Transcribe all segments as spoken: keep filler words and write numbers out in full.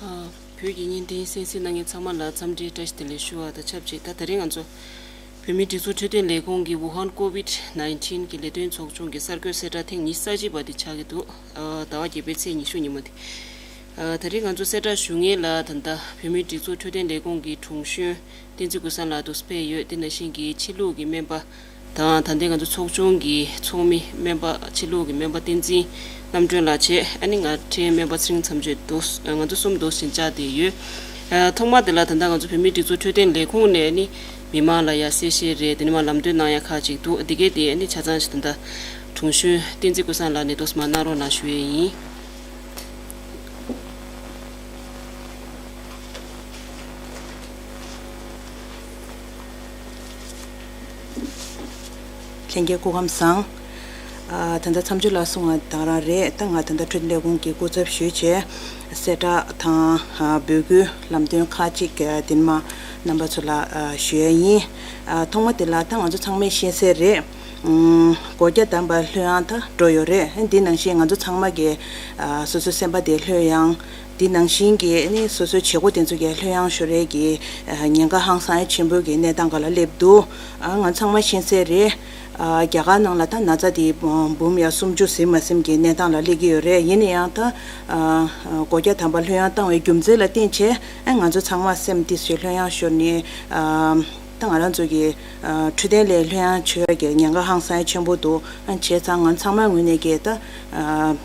བོད་ཀྱི་བརྙན་འཕྲིན་གསན་གཟིགས་གནང་མཁན་ཚང་མ་ལ་འཚམས་འདྲི་བཀྲ་ཤིས་བདེ་ལེགས་ཞུ་བ་དང་ཆབས་ཅིག་ད་ད་རིང་ང་ཚོ་བོད་མིའི་སྒྲིག་འཛུགས་འཕྲོད་བསྟེན་ལས་ཁུངས་ཀྱི་ཝུ་ཧན་ཀོ་ཝིད་ནའིན་ཊིན་གྱི་ལས་དོན་ཚོགས་ཆུང་གི་གསར་འགོད་གསལ་བསྒྲགས་ཐེངས་ཉི་ཤུ་རྩ་གཅིག་པ་དེ་ཆགས་ཀྱི་འདུག་ཟླ་བ་བརྒྱད་པའི་ཚེས་ཉི་ཤུ་ཉིན་མོ་དེ། ད་རིང་ང་ཚོ་གསལ་བསྒྲགས་ཞུ་མཁན་ལ་ད་ལྟ་བོད་མིའི་སྒྲིག་འཛུགས་འཕྲོད་བསྟེན་ལས་ཁུངས་ཀྱི་དྲུང་གཞོན་བསྟན་འཛིན་ཀུན་བཟང་ལགས་འདུག་སེ་ཕེབས་ཡོད། དེ་ནང་བཞིན་གྱི་ཕྱི་ལུགས་ཀྱི་སྨན་པ་དང་ད་ལྟའི་ང་ཚོ་ཚོགས་ཆུང་གི་ཚོགས་མི་སྨན་པ་ཕྱི་ལུགས་ཀྱི་སྨན་པ་བསྟན་འཛིན་རྣམ་གྲོལ་ལགས་བྱས། ཨ་ནི་ང་འཕྲལ་སྨན་པ་ཚེ་རིང་མཚམས་གཅོད་འདུག་ང་ཚོ་གསུམ་འདུག་སེ་བཅར་བསྡད་ཡོད། ཐོག་མ་དེ་ལ་ད་ལྟ་ང་ཚོ་བོད་མིའི་སྒྲིག་འཛུགས་འཕྲོད་བསྟེན་ལས་ཁུངས་ནས་ཨ་ནི་མི་མང་ལ་ཡ་གསལ་བཤད་རེད། དེ་ནས་མར་ལམ་སྟོན་གནང་ཡ་ཁག་ཅིག་འདུག་འདི་གའི་དེ་ཨ་ནི་ཆ་ཚང་ཞིག་ད་ལྟ་དྲུང་གཞོན་བསྟན་འཛིན་ཀུན་བཟང་ལགས་ནས་འདུག་སེ་མར་གནང་རོགས་གནང་ཞུ་ཡས་ཡིན། ལྷན་རྒྱས་སྐུ་ཁམས་བཟང་། ཨ། ད་ལྟ་མཚམས་གཅོད་ལགས་གསུངས་པ་དང་རང་རེད། ད་ང་ད་ལྟ་འཕྲོད་བསྟེན་ལས་ཁུངས་ཀྱི་སྐུ་ཚབ་ཞུས་བྱས་གསལ་བསྒྲགས་དང་། ཨ། འབོད་སྐུལ་ལམ་སྟོན་ཁག་ཅིག་ཨ། འདི་མ་རྣམ་པ་ཚོ་ལ་ཨ། ཞུ་ཡ་ཡིན། ཨ། ཐོག་མ་དེ་ལ་ད་ང་ཚོ་ཚང་མས་ཤེས་གསལ་རེད། ཨུམ། སྒོ་རྒྱ་བསྡམས་པ་ལྷོད་ཡངས་ད་འགྲོ་ཡོད་རེད། འདི་ནང་བཞིན་ང་ཚོ་ཚང་མ་གི་ཨ། སོ་སོའི་སེམས་པ་དེ་ལྷོད་ཡངས། འདི་ནང་བཞིན་གྱི་ཨ་ནི་སོ་སོའི་བྱེད་སྒོ་དེ་ཚོ་གི་ལྷོད་ཡངས་ཤོར་ཡས་ཀྱི་ཨ། ཉེན་ཁ་ཧང་སང་ཡ་ཆེན་པོའི་གི་གནས་སྟངས་སྒང་ལ་སླེབས་འདུག་ཨ། ང་ཚང་མ་ཤེས་གསལ་རེད། ཨ། རྒྱ་གར་ནང་ལ་ད་ན་ཚ་དེ་འབུམ་ཡ་སུམ་ཅུ་ཟིན་མ་ཟིན་གྱི་གནས་སྟངས་ལ་སླེབས་ཀྱི་ཡོད་རེད། ཡིན་ན་ཡང་ད་ཨ། སྒོ་རྒྱ་བསྡམས་པ་ལྷོད་ཡངས་བཏང་བའི་རྒྱུ་མཚན་ལ་བརྟེན་བྱས་ཨ། ང་ཚོ་ཚང་མ་སེམས་ཏོག་ཙམ་ལྷོད་ཡངས་ཤོར་ནས། ཨ། ད་ང་རང་ཚོ་གི་ཨ། འཕྲོད་བསྟེན་ལས་ལྷོད་ཡངས་ཆགས་ཡ་གི་ཉེན་ཁ་ཧང་སང་ཡ་ཆེན་པོ་འདུག་ཨ། བྱས་ཙང་ང་ཚང་མའི་ངོས་ནས་གི་ད་ཨ།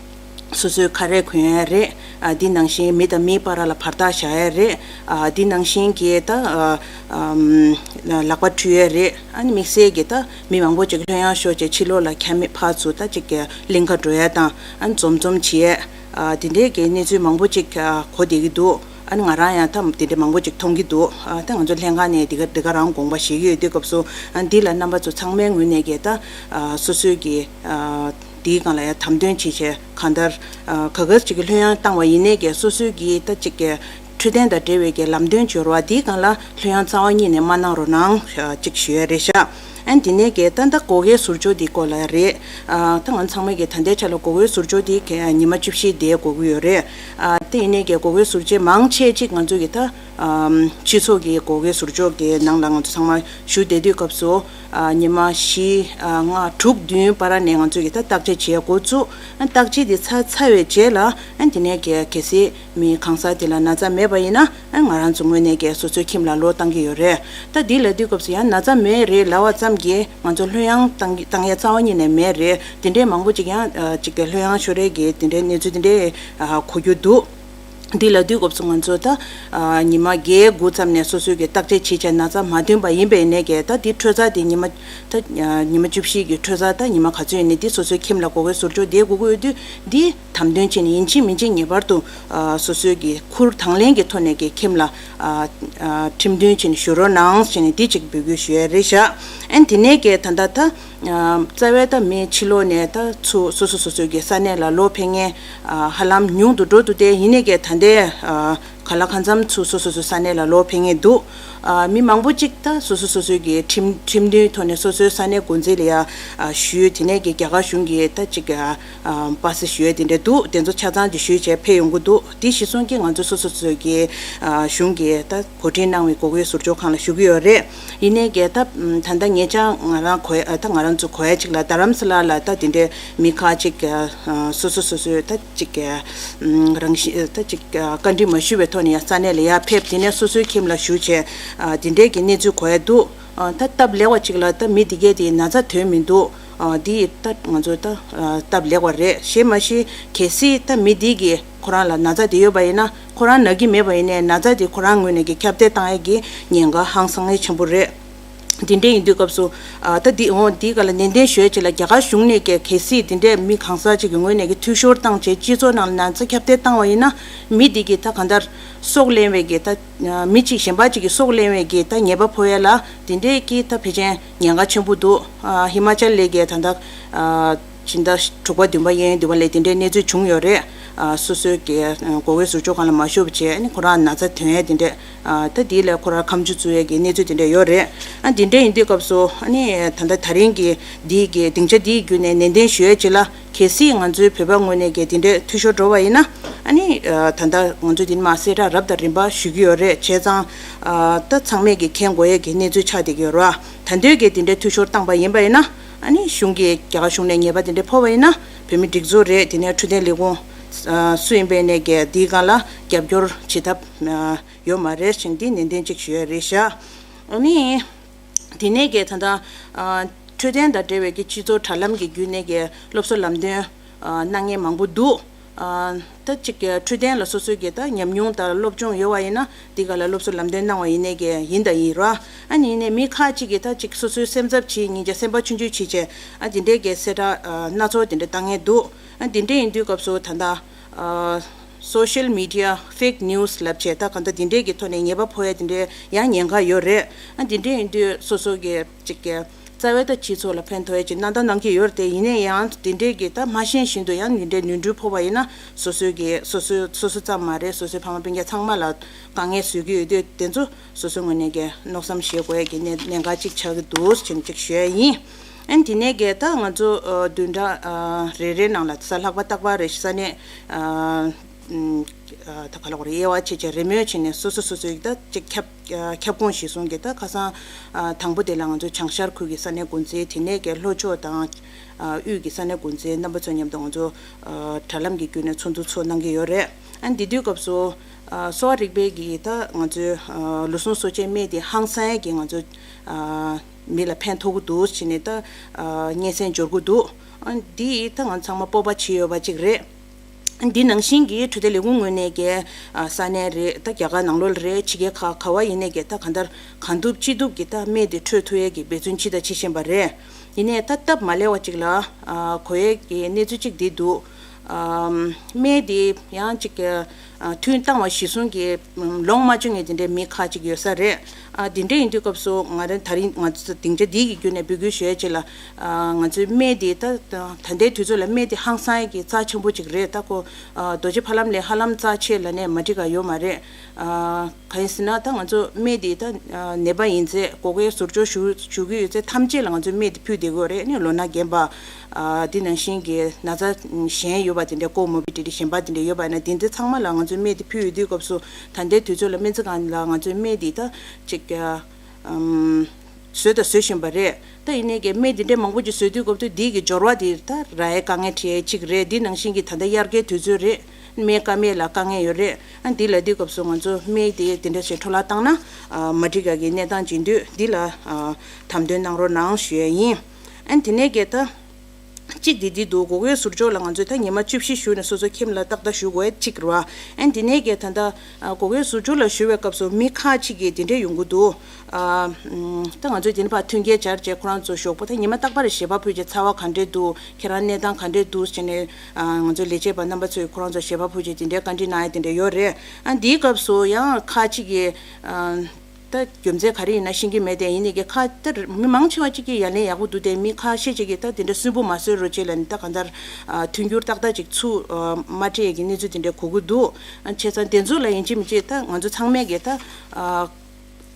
སོ་སོའི་ཁ་རས་གོན་ཡ་རེད། ཨ། འདི་ནང་བཞིན་མི་དང་མིའི་བར་ལ་བར་ཐག་བཞག་ཡ་རེད། ཨ། འདི་ནང་བཞིན་གྱི་ད་ཨ། ཨམ། ལག་པ་འཁྲུ་ཡ་རེད། ཨ་ནི་དམིགས་བསལ་གྱི་ད་མི་མང་པོ་ཅིག་ལྷོད་ཡངས་ཤོར་བྱས་ཕྱི་ལོགས་ལ་ཁྱབ་མེད་ཕར་ཚུར་ད་ཅིག་གི་གླིང་ག་འགྲོ་ཡ་དང་། ཨ། འཛོམས་འཛོམས་བྱེད་ཡ། ཨ། དེ་འདྲའི་གི་གནས་ཚུལ་མང་པོ་ཅིག་ཨ། གོ་བསྡད་ཀྱི་འདུག་ཨ་ནི་ང་རང་ཡང་ད་དེ་འདྲ་མང་པོ་ཅིག་མཐོང་གི་འདུག་ཨ། ད་ང་ཚོ་ལྷན་ཁང་ནས་དེ་ག་དེ་ག་རང་དགོངས་པ་བཞེས་ཀྱི་ཡོད་དུས་སྐབས་སུ། ཨ། འདི་ལ་རྣམ་པ་ཚོ་ཚང་མའི་ངོས་ནས་གི་ད་ཨ། སོ་སོའི་གི་ཨ། དེའི་སྒང་ལ་ཡང་དམ་དོན་བྱེད་བྱས་གང་ལྟར་ཨ། ག་ག་ཅིག་གི་ལྷོད་ཡངས་བཏང་བ་ཡིན་ནའི་གི་སོ་སོའི་གི་ད་ཅིག་གི་འཕྲོད་བསྟེན་དང་འབྲེལ་བའི་གི་ལམ་སྟོན་སྦྱོར་བ་དེའི་སྒང་ལ་ལྷོད་ཡངས་རྩ་བ་ཉིད་ནས་མ་གནང་རོགས་གནང་ཅིག་ཞུ་ཡ་རེད་ཤག་ཨ། དེ་ནས་གི་ད་ལྟ་སྒོ་ཁའི་ཟུར་འཇོག་དེའི་སྐོར་ལ་རེད། ཨ། ད་ང་ཚང་མ་གི་ད་ལྟའི་ཆ་ལ་སྒོ་ཁའི་ཟུར་འཇོག་དེ་གི་ཉི་མ་བཅུ་བཞི་དེ་དགོས་ཀྱི་ཡོད་རེད། ཨ། དེ་ཡིན་ནའི་གི་སྒོ་ཁའི་ཟུར་འཇོག་མང་ཆེ་ཅིག་ང་ཚོ་གི་ད་ཨམ། སྤྱི་ཚོགས་ཀྱི་སྒོ་ཁའི་ཟུར་འཇོག་གི་ནང་ལ་ང་ཚོ་ཚང་མ་བཞུགས་བསྡད་དུས་སྐབས་སུ། ཨ། ཉི་མ་བཞི། ཨ། ལྔ། དྲུག་བདུན་བར་ནས་ང་ཚོས་ཀྱི་ད་བརྟག་དཔྱད་བྱེད་འགོ་བཙུགས། ཨ། བརྟག་དཔྱད་དེ་ཚར་ཚར་བའི་རྗེས་ལ། ཨ། དེ་ནས་ཀྱི་གལ་སྲིད་མི་གང་ཟག་དེ་ལ་ན་ཚ་མེད་པ་ཡིན་ན། ཨ། ང་རང་ཚོ་ངོས་ནས་ཀྱི་སོ་སོའི་ཁྱིམ་ལ་ལོག་བཏང་གི་ཡོད་རེད། ད་འདི་ལབ་དུས་སྐབས་སུ་ཡང་ན་ཚ་མེད་རེད་ལབ་པ་ཙམ་གྱིས་ང་ཚོ་ལྷོད་ཡངས་བཏང་བཏང་ཡ་རྩ་བ་ཉིད་ནས་མེད་རེད། དེ་འདྲའི་མང་པོ་ཅིག་ཡང་ཨ། ཅིག་གི་ལྷོད་ཡངས་ཤོར་རེད་ཀྱི་དེ་འདྲའི་གནས་ཚུལ་དེ་འདྲའི་ཨ། གོ་རྒྱུ་འདུག་འདི་ལབ་དུས་སྐབས་སུ་ང་ཚོ་ད་ཨ། ཉི་མ་བརྒྱད་དགུ་ཙམ་ནས་སོ་སོའི་གི་བརྟག་དཔྱད་བྱེད་བྱས་ན་ཚ་མ་ཐོན་པ་ཡིན་པའི་ནས་ཀྱི་ད་འདི་འཕྲོད་བསྟེན་དེ་ཉི་མ་ད་ཨ། ཉི་མ་བཅུ་བཞི་གི་འཕྲོད་བསྟེན་ད་ཉི་མ་ག་ཚོད་ཡིན་ནའི་འདི་སོ་སོའི་ཁྱིམ་ལ་སྒོ་ཁའི་ཟུར་འཇོག་བསྡད་དགོས་ཀྱི་ཡོད་དུས། འདི་དམ་དོན་བྱས་ནས་ཡིན་གཅིག་མིན་གཅིག་ངེས་པར་དུ་ཨ། སོ་སོའི་གི་ཁུར་དང་ལེན་གྱི་ཐོག་ནས་གི་ཁྱིམ་ལ་ཨ། ཨ། ཁྲིམས་མཐུན་བྱས་ནས་བཞུགས་རོགས་གནང་བྱས་ནས་འདི་གཅིག་འབོད་སྐུལ་ཞུ་ཡ་རེད་ཤག་ཨ། འདི་ནས་གི་ད་ལྟ་ད། རྩ་བའི་ད་མི་ཕྱི་ལོགས་ནས་ད་ཚུར་སོ་སོ་སོ་སོའི་གི་ས་གནས་ལ་ལོག་ཕེབས་མཁན་ཧ་ལམ་ཉུང་དུ་འགྲོ་འདུག་སྟེ། ཡིན་ནའི་གི་ད་ལྟའི་ག་ལ་གང་འཚམ་ཚུར་སོ་སོ་སོའི་ས་གནས་ལ་ལོག་ཕེབས་མཁན་འདུག་མི་མང་པོ་ཅིག་ད་སོ་སོ་སོ་སོའི་གི་ཁྲིམས་ཁྲིམས་མཐུན་ཐོག་ནས་སོ་སོའི་ས་གནས་འགོ་འཛིན་ལ་ཡ་ཞུས། དེ་ནས་གི་རྒྱ་གར་གཞུང་གི་ད་ཅིག་པ་སེ་ཞུ་ཡ་དེ་འདྲ་འདུག་དེ་ཚོ་ཆ་ཚང་དེ་ཞུས་བྱས་ཕེབས་ཡོང་གི་འདུག་དེ་གཞི་བཟུང་གི་ང་ཚོ་སོ་སོ་སོ་སོའི་གི་གཞུང་གི་ད་གོ་སྒྲིག་གནང་བའི་སྒོ་ཁའི་ཟུར་འཇོག་ཁང་ལ་ཞུགས་ཀྱི་ཡོད་རེད། ཡིན་ནའི་གི་ད་ད་ལྟ་ཉེ་ཆར་ང་རང་གོ་ད་ང་རང་ཚོ་གོ་ཡ་ཅིག་ལ་རྡ་རམ་ས་ལ་ལ་ད་དེ་འདྲའི་མི་ཁག་ཅིག་སོ་སོ་སོ་སོའི་ད་ཅིག་རང་བཞིན་ད་ཅིག་བཀའ་འདྲི་མ་ཞུས་པའི་ཐོག་ནས་ཡང་ས་གནས་ལ་ཡར་ཕེབས། དེ་ནས་སོ་སོའི་ཁྱིམ་ལ་བཞུགས་བྱས་དེ་འདྲའི་གི་གནས་ཚུལ་གོ་ཡ་འདུག་ད་སྟབས་ལེགས་པ་ཅིག་ལ་ད་མི་དེ་གས་དེ་ན་ཚ་ཐོན་མི་འདུག་འདི་ད་ང་ཚོ་ད་སྟབས་ལེགས་པ་རེད། གཞན་མ་གཞི་གལ་སྲིད་ད་མི་འདི་གིས་ཁོ་རང་ལ་ན་ཚ་དེ་ཡོད་པ་ཡིན་ན། ཁོ་རང་ན་གི་མེད་པ་ཡིན་ནའི་ན་ཚ་དེ་ཁོ་རང་ངོས་ནས་ཀྱི་ཁྱབ་གདལ་བཏང་ཡས་ཀྱི་ཉེན་ཁ་ཧང་སང་ཡས་ཆེན་པོ་རེད། དེ་འདྲ་ཡིན་དུས་སྐབས་སུ་ཨ་ད་འདི་འོ་འདིའི་སྐོར་ལ་ནན་ཏན་ཞུ་ཡས་ཅིག་ལ། རྒྱ་གར་གཞུང་ནས་ཀྱི་གལ་སྲིད་དེ་འདྲའི་མི་གང་ཟག་ཅིག་གི་ངོས་ནས་ཀྱི་འཐུས་ཤོར་བཏང་བྱས་སྤྱི་ཚོགས་ནང་ལ་ན་ཚ་ཁྱབ་གདལ་བཏང་བ་ཡིན་ན། མི་འདི་གི་ད་གང་ལྟར་སྲོག་ལེན་པའི་གི་ད་མི་གཅིག་གཞན་པ་ཅིག་གི་སྲོག་ལེན་པའི་གི་ད་ཉེས་པ་ཕོག་ཡས་ལ་དེ་འདྲའི་གི་ད་ཕལ་ཆེར་ཉེན་ཁ་ཆེན་པོ་འདུག་ཨ་ཧི་མ་ཅལ་ལ་གི་ད་ད་ཨ་སྤྱི་ཟླ་དྲུག་པ་བདུན་པ་གཡས་གཡོན་དུ་བ་ལས་དེ་འདྲའི་གནས་ཚུལ་བྱུང་ཡོད་རེད། ཨ་སོ་སོའི་གི་ཨ་མགོ་སྐོར་ཟུར་འཇོག་སྒང་ལ་མ་ཞུགས་པ་བྱས། ཨ་ནི་ཁོ་རང་ན་ཚ་ཐོན་ཡས་དེ་འདྲས། ཨ་ད་དེ་ལ་ཁོ་རང་ཁ་མཆུ་བཙུགས་ཡས་ཀྱི་གནས་ཚུལ་དེ་འདྲས་ཡོད་རེད། ཨ་དེ་འདྲས་ཡིན་དུས་སྐབས་སུ་ཨ་ནི་ད་ལྟ་ད་རིང་གི་འདི་གི་སྡིངས་ཆ་འདིའི་བརྒྱུད་ནས་ནན་ཏན་ཞུ་ཡས་ཅིག་ལ། གལ་སྲིད་ང་ཚོའི་བོད་པ་ངོས་ནས་ཀྱི་དེ་འདྲས་འཐུས་ཤོར་འགྲོ་བ་ཡིན་ན། ཨ་ནི་ཨ་ད་ལྟ་ང་ཚོས་དེ་ནས་མར་གསལ་བསྒྲགས་རབ་དང་རིམ་པ་ཞུ་གི་ཡོད་རེད། བྱས་ཙང་ཨ་ད་ཚང་མས་ཀྱི་མཁྱེན་དགོས་ཡས་ཀྱི་གནས་ཚུལ་ཆགས་བསྡད་ཀྱི་ཡོད་རེད་བ། ད་འདོད་ཀྱི་དེ་འདྲའི་འཐུས་ཤོར་བཏང་པ་ཡིན་པ་ཡིན་ན། ཨ་ནི་གཞུང་གི་རྒྱ་གར་གཞུང་ནས་ཉེས་པ་དེ་འདྲ་ཕོག་པ་ཡིན་ན། བོད་མི་སྒྲིག་འཛུགས་རེད། དེ་ནས་འཕྲོད་བསྟེན་ལས་ཁུངས་ཨ་སུ་ཡིན་པའི་ནས་ཀྱི་འདིའི་སྒང་ལ་རྒྱབ་སྐྱོར་བྱེད་ཐབས་ཨ་ཡོད་མ་རེད་ཟེར་འདི་ནན་ཏན་གཅིག་ཞུ་ཡ་རེད་ཤག་ཨ་ནི་དེ་ནས་ཀྱི་ད་ལྟ་ཨ་འཕྲོད་བསྟེན་དང་འབྲེལ་བའི་གི་སྤྱི་ཚོགས་དྲ་ལམ་གྱི་བརྒྱུད་ནས་ཀྱི་སློབ་གསོ་ལམ་སྟོན་ཨ་གནང་མཁན་མང་པོ་འདུག་ཨ་ད་ཅིག་འཕྲོད་བསྟེན་ལ་སོ་སོའི་གི་ད་ཉམས་མྱོང་དང་སློབ་སྦྱོང་ཡོད་པ་ཡིན་ན། འདི་ག་ལ་སློབ་གསོ་ལམ་སྟོན་གནང་བ་ཡིན་ནའི་གི་ཡིན་དང་ཡིན་ར། ཨ་ནི་ཡིན་ནའི་མི་ཁག་ཅིག་གིས་ད་ཅིག་སོ་སོའི་སེམས་འཚབ་བྱེད་ཉིན་རྒྱ་སེམས་པ་ཆུང་ཆུང་བྱེད་བྱས། ཨ་འདི་འདྲའི་གི་གསལ་བསྒྲགས་ཨ་སྣ་ཚོགས་འདི་འདྲ་བཏང་མཁན་འདུག་ཨ་འདི་འདྲའི་ཡིན་དུས་སྐབས་སུ་ད་ལྟ་ཨ་social media fake news ལབ་བྱས། ད་གང་ལྟར་འདི་འདྲའི་གི་ཐོག་ནས་ཉེས་པ་ཕོག་ཡ་འདི་འདྲའི་ཡང་ཉེན་ཁ་ཡོད་རེད། ཨ་འདི་འདྲའི་ཡིན་དུས་སོ་སོ་གི་ཅིག་གི་རྩ་བའི་ད་སྤྱི་ཚོགས་ལ་ཕན་ཐོགས་ཡ་ཅིག་སྣ་ཐ་གནང་གི་ཡོད་རེད་དེ། ཡིན་ནའི་ཡང་འདི་འདྲའི་གི་ད་མ་ཤེས་བཞིན་དུ་ཡང་འདི་འདྲའི་ནོར་འཁྲུལ་ཕོག་པ་ཡིན་ན། སོ་སོའི་གི་སོ་སོའི་སོ་སོ་ཙམ་མ་རེད། སོ་སོའི་ཕ་མ་སྤུན་ཀྱག་ཚང་མ་ལ་དཀའ་ངལ་བཟོ་གི་ཡོད་དུས། དེ་ཚོ་སོ་སོའི་ངོས་ནས་གི་མནོ་བསམ་བཞེས་དགོས་ཡ་གི་གནད་གནད་འགག་ཅིག་ཆགས་ཀྱི་འདུག་ཅེས་ཅིག་ཞུ་ཡ་ཡིན། ཨན་དེ་ནས་གི་ད་ང་ཚོ་ཨ་བདུན་ཕྲག་ཨ་རེ་རེའི་ནང་ལ་གཟའ་ལྷག་པ་རྟག་པར་རེ་ས་གནས་ཨ་ཨ་ད་ག་ལ་གོ་རེ་དབྱེ་བ་ཕྱེ་བྱས་རེས་མོས་བྱས་ནས་སོ་སོ་སོ་སོའི་ད་ཅིག་ཁྱབ་ཨ་ཁྱབ་ཁོངས་གཞིར་བཟུང་གི། ད་ཁ་སང་ཨ་དང་པོ་དེ་ལ་ང་ཚོ་བྱང་ཤར་ཁུལ་གྱི་ས་གནས་འགོ་འཛིན། དེ་ནས་གི་ལྷོ་ཕྱོགས་དང་ཨ་དབུས་ཀྱི་ས་གནས་འགོ་འཛིན་རྣམ་པ་ཚོ་མཉམ་དུ་ང་ཚོ་ཨ་དྲ་ལམ་གྱི་བརྒྱུད་ནས་ཚོགས་འདུ་ཚོགས་གནང་གི་ཡོད་རེད། ཨ་འདི་དུས་སྐབས་སུ་ཨ་གསོ་བ་རིག་པའི་གི་ད་ང་ཚོའི་ཨ་ལུས་ཟུངས་གསོ་བྱའི་སྨན་དེ་ཧང་སང་ཡས་ཀྱི་ང་ཚོ་ཨ་མི་ལ་ཕན་ཐོགས་ཀྱི་འདུག་ཟེར་ནས་ད་ཨ་སྙན་སེང་འབྱོར་གྱི་འདུག་ཨ་འདི་ད་ང་ཚང་མ་སྤོབས་པ་བྱེད་འོས་པ་ཅིག་རེད། འདི་ནང་བཞིན་གྱི་འཕྲོད་བསྟེན་ལས་ཁུངས་ངོས་ནས་ཀྱི་ཨ་ས་གནས་རེད། ད་རྒྱ་གར་ནང་ལོགས་རེད། ཕྱི་རྒྱལ་ཁག་ག་བ་ཡིན་ནའི་ཀྱི་ད་གང་ལྟར་གང་ཐུབ་ཅི་ཐུབ་ཀྱི་ད་སྨན་དེ་འཕྲོད་ཐུབ་ཡས་ཀྱི་འབད་བརྩོན་བྱེད་དང་བྱེད་བཞིན་པ་རེད། ཡིན་ནའི་ད་སྟབས་མ་ལེགས་པ་ཅིག་ལ་ཨ་གོ་ཡས་ཀྱི་གནས་ཚུལ་ཅིག་འདི་འདུག་ཨ་སྨན་དེ་ཡང་ཅིག་ཨ་ཐུན་བཏང་བ་གཞིར་བཟུང་གི་ལོངས་མ་སྤྱོད་མཁན་དེ་འདྲའི་མི་ཁག་ཅིག་ཡོད་ས་རེད། ཨ་དེ་འདྲ་ཡིན་དུས་སྐབས་སུ་ང་རང་ད་རིང་ང་ཚོ་སྡིངས་ཆ་འདི་གི་བརྒྱུད་ནས་འབོད་སྐུལ་ཞུ་ཡས་ཅིག་ལ། ཨ་ང་ཚོའི་སྨན་འདི་ད་ད་ལྟའི་དུས་ཚོད་ལ་སྨན་འདི་ཧང་སང་ཡས་ཀྱི་རྩ་ཆེན་པོ་ཅིག་རེད། ད་ཁོ་ཨ་རྡོ་རྗེ་ཕ་ལམ་ལས་ཧ་ལམ་རྩ་ཆེ་ལབ་ནས་མ་འགྲིག་ག་ཡོད་མ་རེད། ཨ་གང་ཡིན་ཟེར་ན་ད་ང་ཚོ་སྨན་འདི་ད་ཨ་ནད་པ་ཡིན་ཚེ་མགོ་སྐོར་ཟུར་འཇོག་ཞུ་ཞུ་གི་ཡོད་ཚེ་ཐམས་ཅད་ལ་ང་ཚོས་སྨན་འདི་ཕུལ་བསྡད་ཀྱི་ཡོད་རེད། ཨ་ནི་ལོ་ན་རྒན་པ། ཨ་འདི་ནང་བཞིན་གྱི་ན་ཚ་གཞན་ཡོད་པ་དེ་འདྲའི་ཀོ་མོར་བི་ཌི་ཊི་གཞན་པ་དེ་འདྲ་ཡོད་པ་ཡིན་ན། དེ་འདི་ཚང་མ་ལ་ང་ཚོས་སྨན་དེ་ཕུལ་ཡོད་དུས་སྐབས་སུ་ད་ལྟའི་དུས་ཚོད་ལ་སྨན་རྩིས་ཁང་ལ་ང་ཚོས་སྨན་དེ་ད་ཅིག་ཨམ་བཟོས་དང་བཟོ་བཞིན་པ་རེད། ད་ཡིན་ནའི་གི་སྨན་དེ་འདྲའི་མང་པོ་ཅིག་བཟོས་དུས་སྐབས་དུས་འདི་གི་སྦྱོར་བ་དེ་ད་རག་ཡས་དཀའ་ངལ་འཕྲད་ཡས་ཅིག་རེད། འདི་ནང་བཞིན་གྱི་ད་ལྟ་དབྱར་ཁའི་དུས་ཚོད་རེད། སྨན་དཀའ་མེད་ལ་དཀའ་ངལ་ཡོད་རེད། ཨ་འདི་ལ་དུས་སྐབས་སུ་ང་ཚོ་སྨན་དེ་དེ་འདྲ་ཞིག་འཕྲོ་བརླག་བཏང་ན་ཨ་མ་འགྲིག་ག་གི་གནས་སྟངས་ཅིག་འདུག་འདི་ལ་ཨ་དམ་དོན་གནང་རོགས་གནང་ཞུ་ཡས་ཡིན། ཨ་དེ་ནས་གི་ད། གཅིག་དེ་འདི་འདུག་མགོ་སྐོར་ཟུར་འཇོག་ལ་ང་ཚོས་ད་ཉི་མ་བཅུ་བཞི་བཞུགས་ནས་སོ་སོ་ཁྱིམ་ལ་ཏག་ཏག་བཞུགས་དགོས་གཅིག་རེད་བ། ཨ་འདི་ནས་གི་ད་ལྟ་ཨ་མགོ་སྐོར་ཟུར་འཇོག་ལ་བཞུགས་པའི་སྐབས་སུ་མི་ཁག་ཅིག་གིས་འདི་འདྲས་ཡོང་གི་འདུག་ཨ་ཨམ་ད་ང་ཚོས་འདི་ནས་ཕར་མཐུན་རྐྱེན་སྦྱར་བྱས་ཁོ་རང་ཚོ་ཞོགས་པ་ད་ཉི་མ་རྟག་པར་ཞལ་པར་ཕུལ་བྱས་ཚ་བ་ག་འདྲས་འདུག་ཁྱེད་རང་གནས་སྟངས་ག་འདྲས་འདུག་ཟེར་ནས་ཨ་ང་ཚོའི་ལས་བྱེད་པ་རྣམ་པ་ཚོས་ཁོ་རང་ཚོ་ཞལ་པར་ཕུལ་བྱས་འདི་འདྲས་བཀའ་འདྲི་གནང་ཡ་དེ་འདྲས་ཡོད་རེད། ཨ་འདིའི་སྐབས་སུ་ཡང་ཁག་ཅིག་གིས་ཨ། ད་རྒྱུ་མཚན་ག་རེ་ཡིན་ན་ཤེས་ཀྱི་མེད་དེ། ཡིན་ནའི་གི་ཁ་ད་མི་མང་ཆེ་བ་གཅིག་གིས་ཡ་ལན་ཡག་པོ་འདུག་སྟེ། མི་ཁ་ཤས་ཅིག་གིས་ད་དེ་འདྲ་སུན་པོ་མ་བཟོས་རོགས་བྱེད་ལབ་ནས་ད་གང་ལྟར་ཨ་མཐུན་འགྱུར་ཏག་ཏག་ཅིག་ཚུར་ཨ་མ་སྤྲད་ཀྱི་གནས་ཚུལ་དེ་འདྲ་གོ་གི་འདུག་ཨ་བྱས་ཙང་དེ་ཚོ་ལ་ཡིན་གཅིག་མིན་གཅིག་ད་ང་ཚོ་ཚང་མས་གི་ད་ཨ་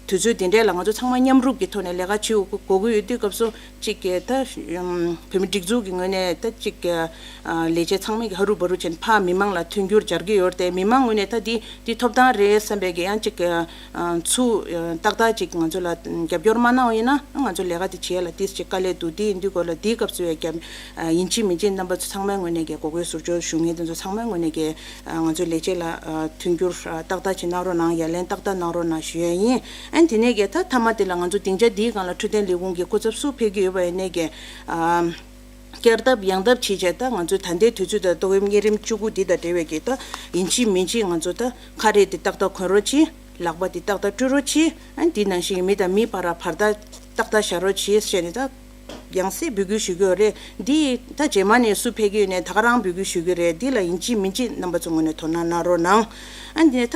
དུས་ཚོད་དེ་འདྲ་ལ་ང་ཚོ་ཚང་མ་མཉམ་རུབ་ཀྱི་ཐོག་ནས་ལས་ཀ་བྱེད་དགོས་ཀྱི་ཡོད་དུས་སྐབས་སུ་གཅིག་གི་ད་ཨམ་བོད་མི་སྒྲིག་འཛུགས་ཀྱི་ངོས་ནས་ད་གཅིག་གི་ཨ་ལས་བྱེད་ཚང་མས་གི་ཧ་རུ་བ་རུ་བྱས་ནས་ཕར་མི་མང་ལ་མཐུན་འགྱུར་སྦྱར་གྱི་ཡོད་རེད་དེ། མི་མང་ངོས་ནས་ད་འདི་འདི་ཐོབ་ཐང་རེད་བསམ་པའི་གི་ཡང་གཅིག་གི་ཨ་ཚུར་ཨ་ཏག་ཏག་ཅིག་ང་ཚོ་ལ་རྒྱབ་སྐྱོར་མ་གནང་བ་ཡིན་ན་ང་ཚོ་ལས་ཀ་དེ་བྱེད་ཡ་ལ་ཏིས་ཅིག་དཀའ་ལས་འདུག་དེ་ཡིན་དུས་སྐོར་ལ་དེའི་སྐབས་སུ་ཡ་རྒྱབ་ཨ་ཡིན་གཅིག་མིན་གཅིག་རྣམ་པ་ཚོ་ཚང་མའི་ངོས་ནས་ཀྱི་མགོ་སྐོར་ཟུར་འཇོག་ཞུ་མཁན་དེ་ཚོ་ཚང་མའི་ངོས་ནས་ཀྱི་ཨ་ང་ཚོའི་ལས་བྱེད་ལ་ཨ་མཐུན་འགྱུར་ཨ་ཏག་ཏག་ཅིག་གནང་རོགས་གནང་། ཡ་ལན་ཏག་ཏག་གནང་རོགས་གནང་ཞུ་ཡ་ཡིན། ཨ་དེ་ནས་ཀྱི་ད་མཐའ་མ་དེ་ལ་ང་ཚོ་སྡིངས་ཆ་འདིའི་སྒང་ལ་འཕྲོད་བསྟེན་ལས་ཁུངས་ཀྱི་སྐུ་ཚབ་སུ་ཕེབས་ཀྱི་ཡོད་པ་ཡིན་ནའི་ཀྱི་ཨ། བསྐྱར་ལྡབ་ཡང་ལྡབ་བྱས་བྱས་ད་ང་ཚོའི་ད་ལྟའི་དུས་ཚོད་དང་ཏོག་དབྱིབས་གཉན་རིམས་བཅུ་དགུ་འདི་དང་འབྲེལ་བའི་གི་ད་ཡིན་གཅིག་མིན་གཅིག་ང་ཚོ་ད་ཁ་རས་དེ་ཏག་ཏག་གོན་རོགས་གྱིས། ལག་པ་དེ་ཏག་ཏག་བཀྲུ་རོགས་གྱིས། ཨ་འདི་ནང་བཞིན་མི་དང་མི་བར་བར་ཐག་ཏག་ཏག་བཞག་རོགས་གྱིས་ཟེར་ནས་ད་ཡང་སེ་འབོད་སྐུལ་ཞུ་གི་ཡོད་རེད། འདི་ད་རྗེས་མ་ནས་སུ་ཕེབས་ཀྱི་ཡོད་ནས་ད་ག་རང་འབོད་སྐུལ་ཞུ་གི་རེད། འདི་ལ་ཡིན་གཅིག་མིན་གཅིག་རྣམ་པ་ཚོ་ངོས་ནས་དོ་སྣང་གནང་རོགས་གནང་། ཨ་འདི་ད་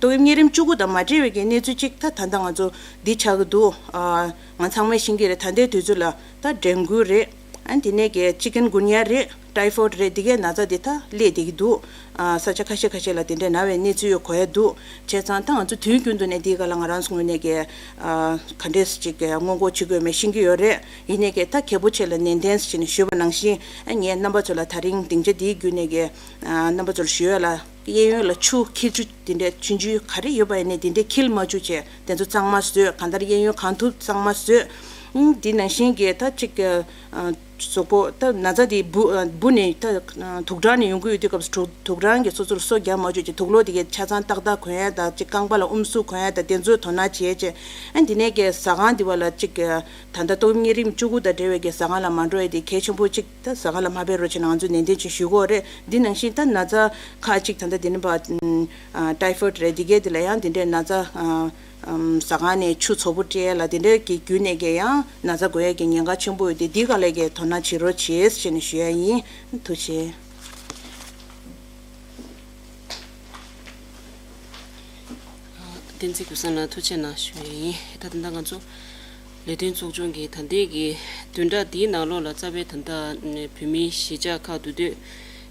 ཏོག་དབྱིབས་གཉན་རིམས་བཅུ་དགུ་དང་མ་འབྲེལ་བའི་གི་གནས་ཚུལ་གཅིག་ད་ད་ལྟ་ང་ཚོ་འདི་ཆགས་ཀྱི་འདུག་ཨ་ང་ཚང་མས་ཤེས་ཀྱི་རེད། ད་ལྟའི་དུས་ཚོད་ལ་ད་ཌེང་གུ་རེད། ཨ་དེ་ནས་གི་ཅི་ཀུན་གུན་ཡ་རེད། ཊའི་ཕོཌ་རེད། འདི་གའི་ན་ཚ་འདི་ད་སླེབས་བསྡད་ཀྱི་འདུག་ཨ་ས་ཆ་ཁ་ཤས་ཁ་ཤས་ལ་དེ་འདྲའི་ན་བའི་གནས་ཚུལ་ཡོད་གོ་ཡ་འདུག་བྱས་ཙང་ད་ང་ཚོ་དུས་རྒྱུན་དུ་ནས་འདིའི་སྒང་ལ་ང་རང་ཚོ་ངོས་ནས་ཀྱི་ཨ་ག་འདྲས་ཅིག་གི་སྔོན་འགོག་བྱེད་དགོས་མེད་ཤེས་ཀྱི་ཡོད་རེད། ཡིན་ནའི་ཀྱི་ད་གལ་པོ་ཆེ་ལ་ནན་ཏན་བྱས་ནས་ཞུས་པ་ནང་བཞིན། ཨ་ངས་རྣམ་པ་ཚོ་ལ་ད་རིང་སྡིངས་ཆ་འདིའི་བརྒྱུད་ནས་ཀྱི་ཨ་རྣམ་པ་ཚོར་ཞུ་ཡ་ལ། གཡས་གཡོན་ལ་ཆུ་འཁྱིལ་ཆུ་དེ་འདྲའི་ཆུང་ཆུང་ག་རེ་ཡོད་པ་ཡིན་ནའི་དེ་འདྲའི་འཁྱིལ་མ་བཅུག་བྱས། དེ་ཚོ་གཙང་མ་བཟོས། གང་ལྟར་གཡས་གཡོན་གང་ཐུབ་གཙང་མ་བཟོས། ཨང་། འདི་ནང་བཞིན་གྱི་ད་ཅིག་ཨ་གཟུགས་པོ་ད་ན་ཚ་འདི་འབུ་འབུ་ནས་ད་དུག་སྦྲང་ནས་ཡོང་གི་ཡོད་དུས་སྐབས་སུ་དུག་དུག་སྦྲང་གིས་སོ་སོར་སོ་རྒྱག་མ་བཅུག་བྱས། དུག་ལོག་དེ་གའི་ཆ་ཚང་ཏག་ཏག་གོན་ཡ་དང་། ཅིག་རྐང་པ་ལ་ཨུམ་སུ་གོན་ཡ་དང་། དེ་ཚོའི་དོ་སྣང་བྱས་བྱས། ཨ་འདི་ནས་ཀྱི་ཟ་ཁང་འདི་བ་ལ་ཅིག་ད་ལྟ་ཏོག་དབྱིབས་གཉན་རིམས་བཅུ་དགུ་དང་འབྲེལ་བའི་གི་ཟ་ཁང་ལ་མ་འགྲོ་ཡ་དེ་གལ་ཆེན་པོ་ཅིག་ད་ཟ་ཁང་ལ་མ་ཕེབས་རོགས་བྱས་ན་ང་ཚོས་ནན་ཏན་ཅིག་ཞུ་དགོས་རེད། འདི་ནང་བཞིན་ད་ན་ཚ་ཁག་ཅིག་ད་ལྟ་འདི་ནས་ཕར་ཨ་ཊའི་ཕོཌ་རེད། འདི་གའི་འདི་ལ་ཡང་འདི་འདྲའི་ན་ཚ་ཨ་ཨམ་ཟ་ཁང་ནས་ཆུ་ཚ་པོ་སྤྲད་ཡ་ལ་དེ་འདྲའི་གི་བརྒྱུད་ནས་ཀྱི་ཡང་ན་ཚ་འགོས་ཡ་གི་ཉེན་ཁ་ཆེན་པོ་ཡོད་དེ། འདི་ག་ལ་གི་དོ་སྣང་བྱེད་རོགས་བྱེད་ཟེར་ནས་ཞུ་ཡ་ཡིན། ཐུགས་རྗེ་ཆེ། བསྟན་འཛིན་ཀུན་བཟང་ལགས་ཐུགས་རྗེ་གནང་ཞུ་ཡ་ཡིན། ད་ད་ལྟ་ང་ཚོ་ལས་དོན་ཚོགས་ཆུང་གི་ད་ལྟའི་གི་བདུན་ཕྲག་འདིའི་ནང་ལོགས་ལ་རྩ་བའི་ད་ལྟ་བོད་མིའི་གཞིས་ཆགས་ཁག་འདུ་སྡོད་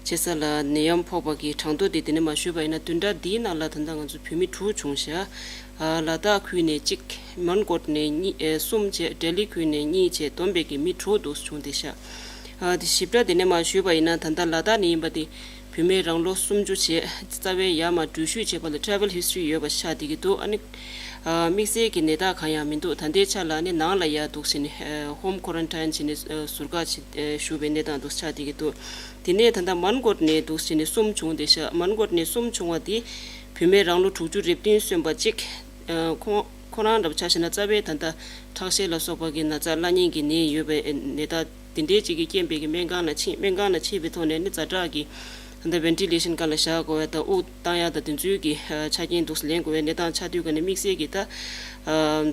བྱེད་ས་ལ་ནད་ཡམས་ཕོག་པ་གི་གྲངས་ཐོ་དེ་དེ་ནས་མར་ཞུས་པ་ཡིན་ན། བདུན་ཕྲག་འདིའི་ནང་ལ་ད་ལྟ་ང་ཚོ་བོད་མི་དྲུག་བྱུང་ཤག་ཨ་ལ་དྭགས་ཁུལ་ནས་གཅིག་མོན་གྷོ་ནས་གཉིས་ཨེ་གསུམ་བྱས། ལྡི་ལི་ཁུལ་ནས་གཉིས་བྱས། བསྡོམས་པས་ཀྱི་མི་དྲུག་འདུག་བྱུང་བསྡད་ཤག་ཨ་དེ་ཞིབ་ཕྲ་དེ་ནས་མར་ཞུས་པ་ཡིན་ན། ད་ལྟ་ལ་དྭགས་ནས་ཡིན་པ་དེ་བུད་མེད་རང་ལོ་སུམ་ཅུ་བྱས། རྩ་བའི་ཡར་མར་འགྲུལ་བཞུད་བྱས་པ་ལ་travel history ཡོད་པ་ཆགས་བསྡད་ཀྱི་འདུག་ཨ་ནི་ཨ་དམིགས་བསལ་གྱི་ནད་རྟགས་གང་ཡང་མི་འདུག་ད་ལྟའི་ཆ་ལ་ནི་ནང་ལ་ཡར་འདུག་བྱས་ནས་ཨ་home quarantine བྱས་ནས་ཨ་ཟུར་བཀག་བྱས་ཨ་བཞུགས་པའི་གནས་སྟངས་འདུག་ཆགས་བསྡད་ཀྱི་འདུག་དེ་ནས་ད་ལྟ་མོན་གྷོ་ནས་འདུག་བྱས་ནས་གསུམ་བྱུང་བསྡད་ཤག་མོན་གྷོ་ནས་གསུམ་བྱུང་བ་དེ་བུད་མེད་རང་ལོ་དྲུག་ཅུ་རེ་བདུན་སོན་པ་གཅིག་ཨ་ཁོང་ཁོ་རང་འདྲ་པོ་ཆ་བཞག་ན་རྩ་བའི་ད་ལྟ་ཁྲག་ཤེད་ལ་སོགས་པ་གི་ན་ཚ་བླ་གཉན་གྱི་ནད་ཡོད་པའི་ནད་རྟགས་དེ་འདྲའི་ཅིག་གི་རྐྱེན་པས་ཀྱི་སྨན་ཁང་ལ་ཕྱིན། སྨན་ཁང་ལ་ཕྱིན་པའི་ཐོག་ནས་ནི་ཛ་དྲག་གི་ད་ལྟ་ventilation སྒང་ལ་བཞག་དགོས་པ་དང་། དབུགས་བཏང་ཡག་དང་དེ་ཚོའི་གི་ཆ་རྐྱེན་འདུག་ལེན་དགོས་པའི་གནས་སྟངས་ཆགས་དུས་ཀ་ནས་དམིགས་བསལ་གྱི་ད་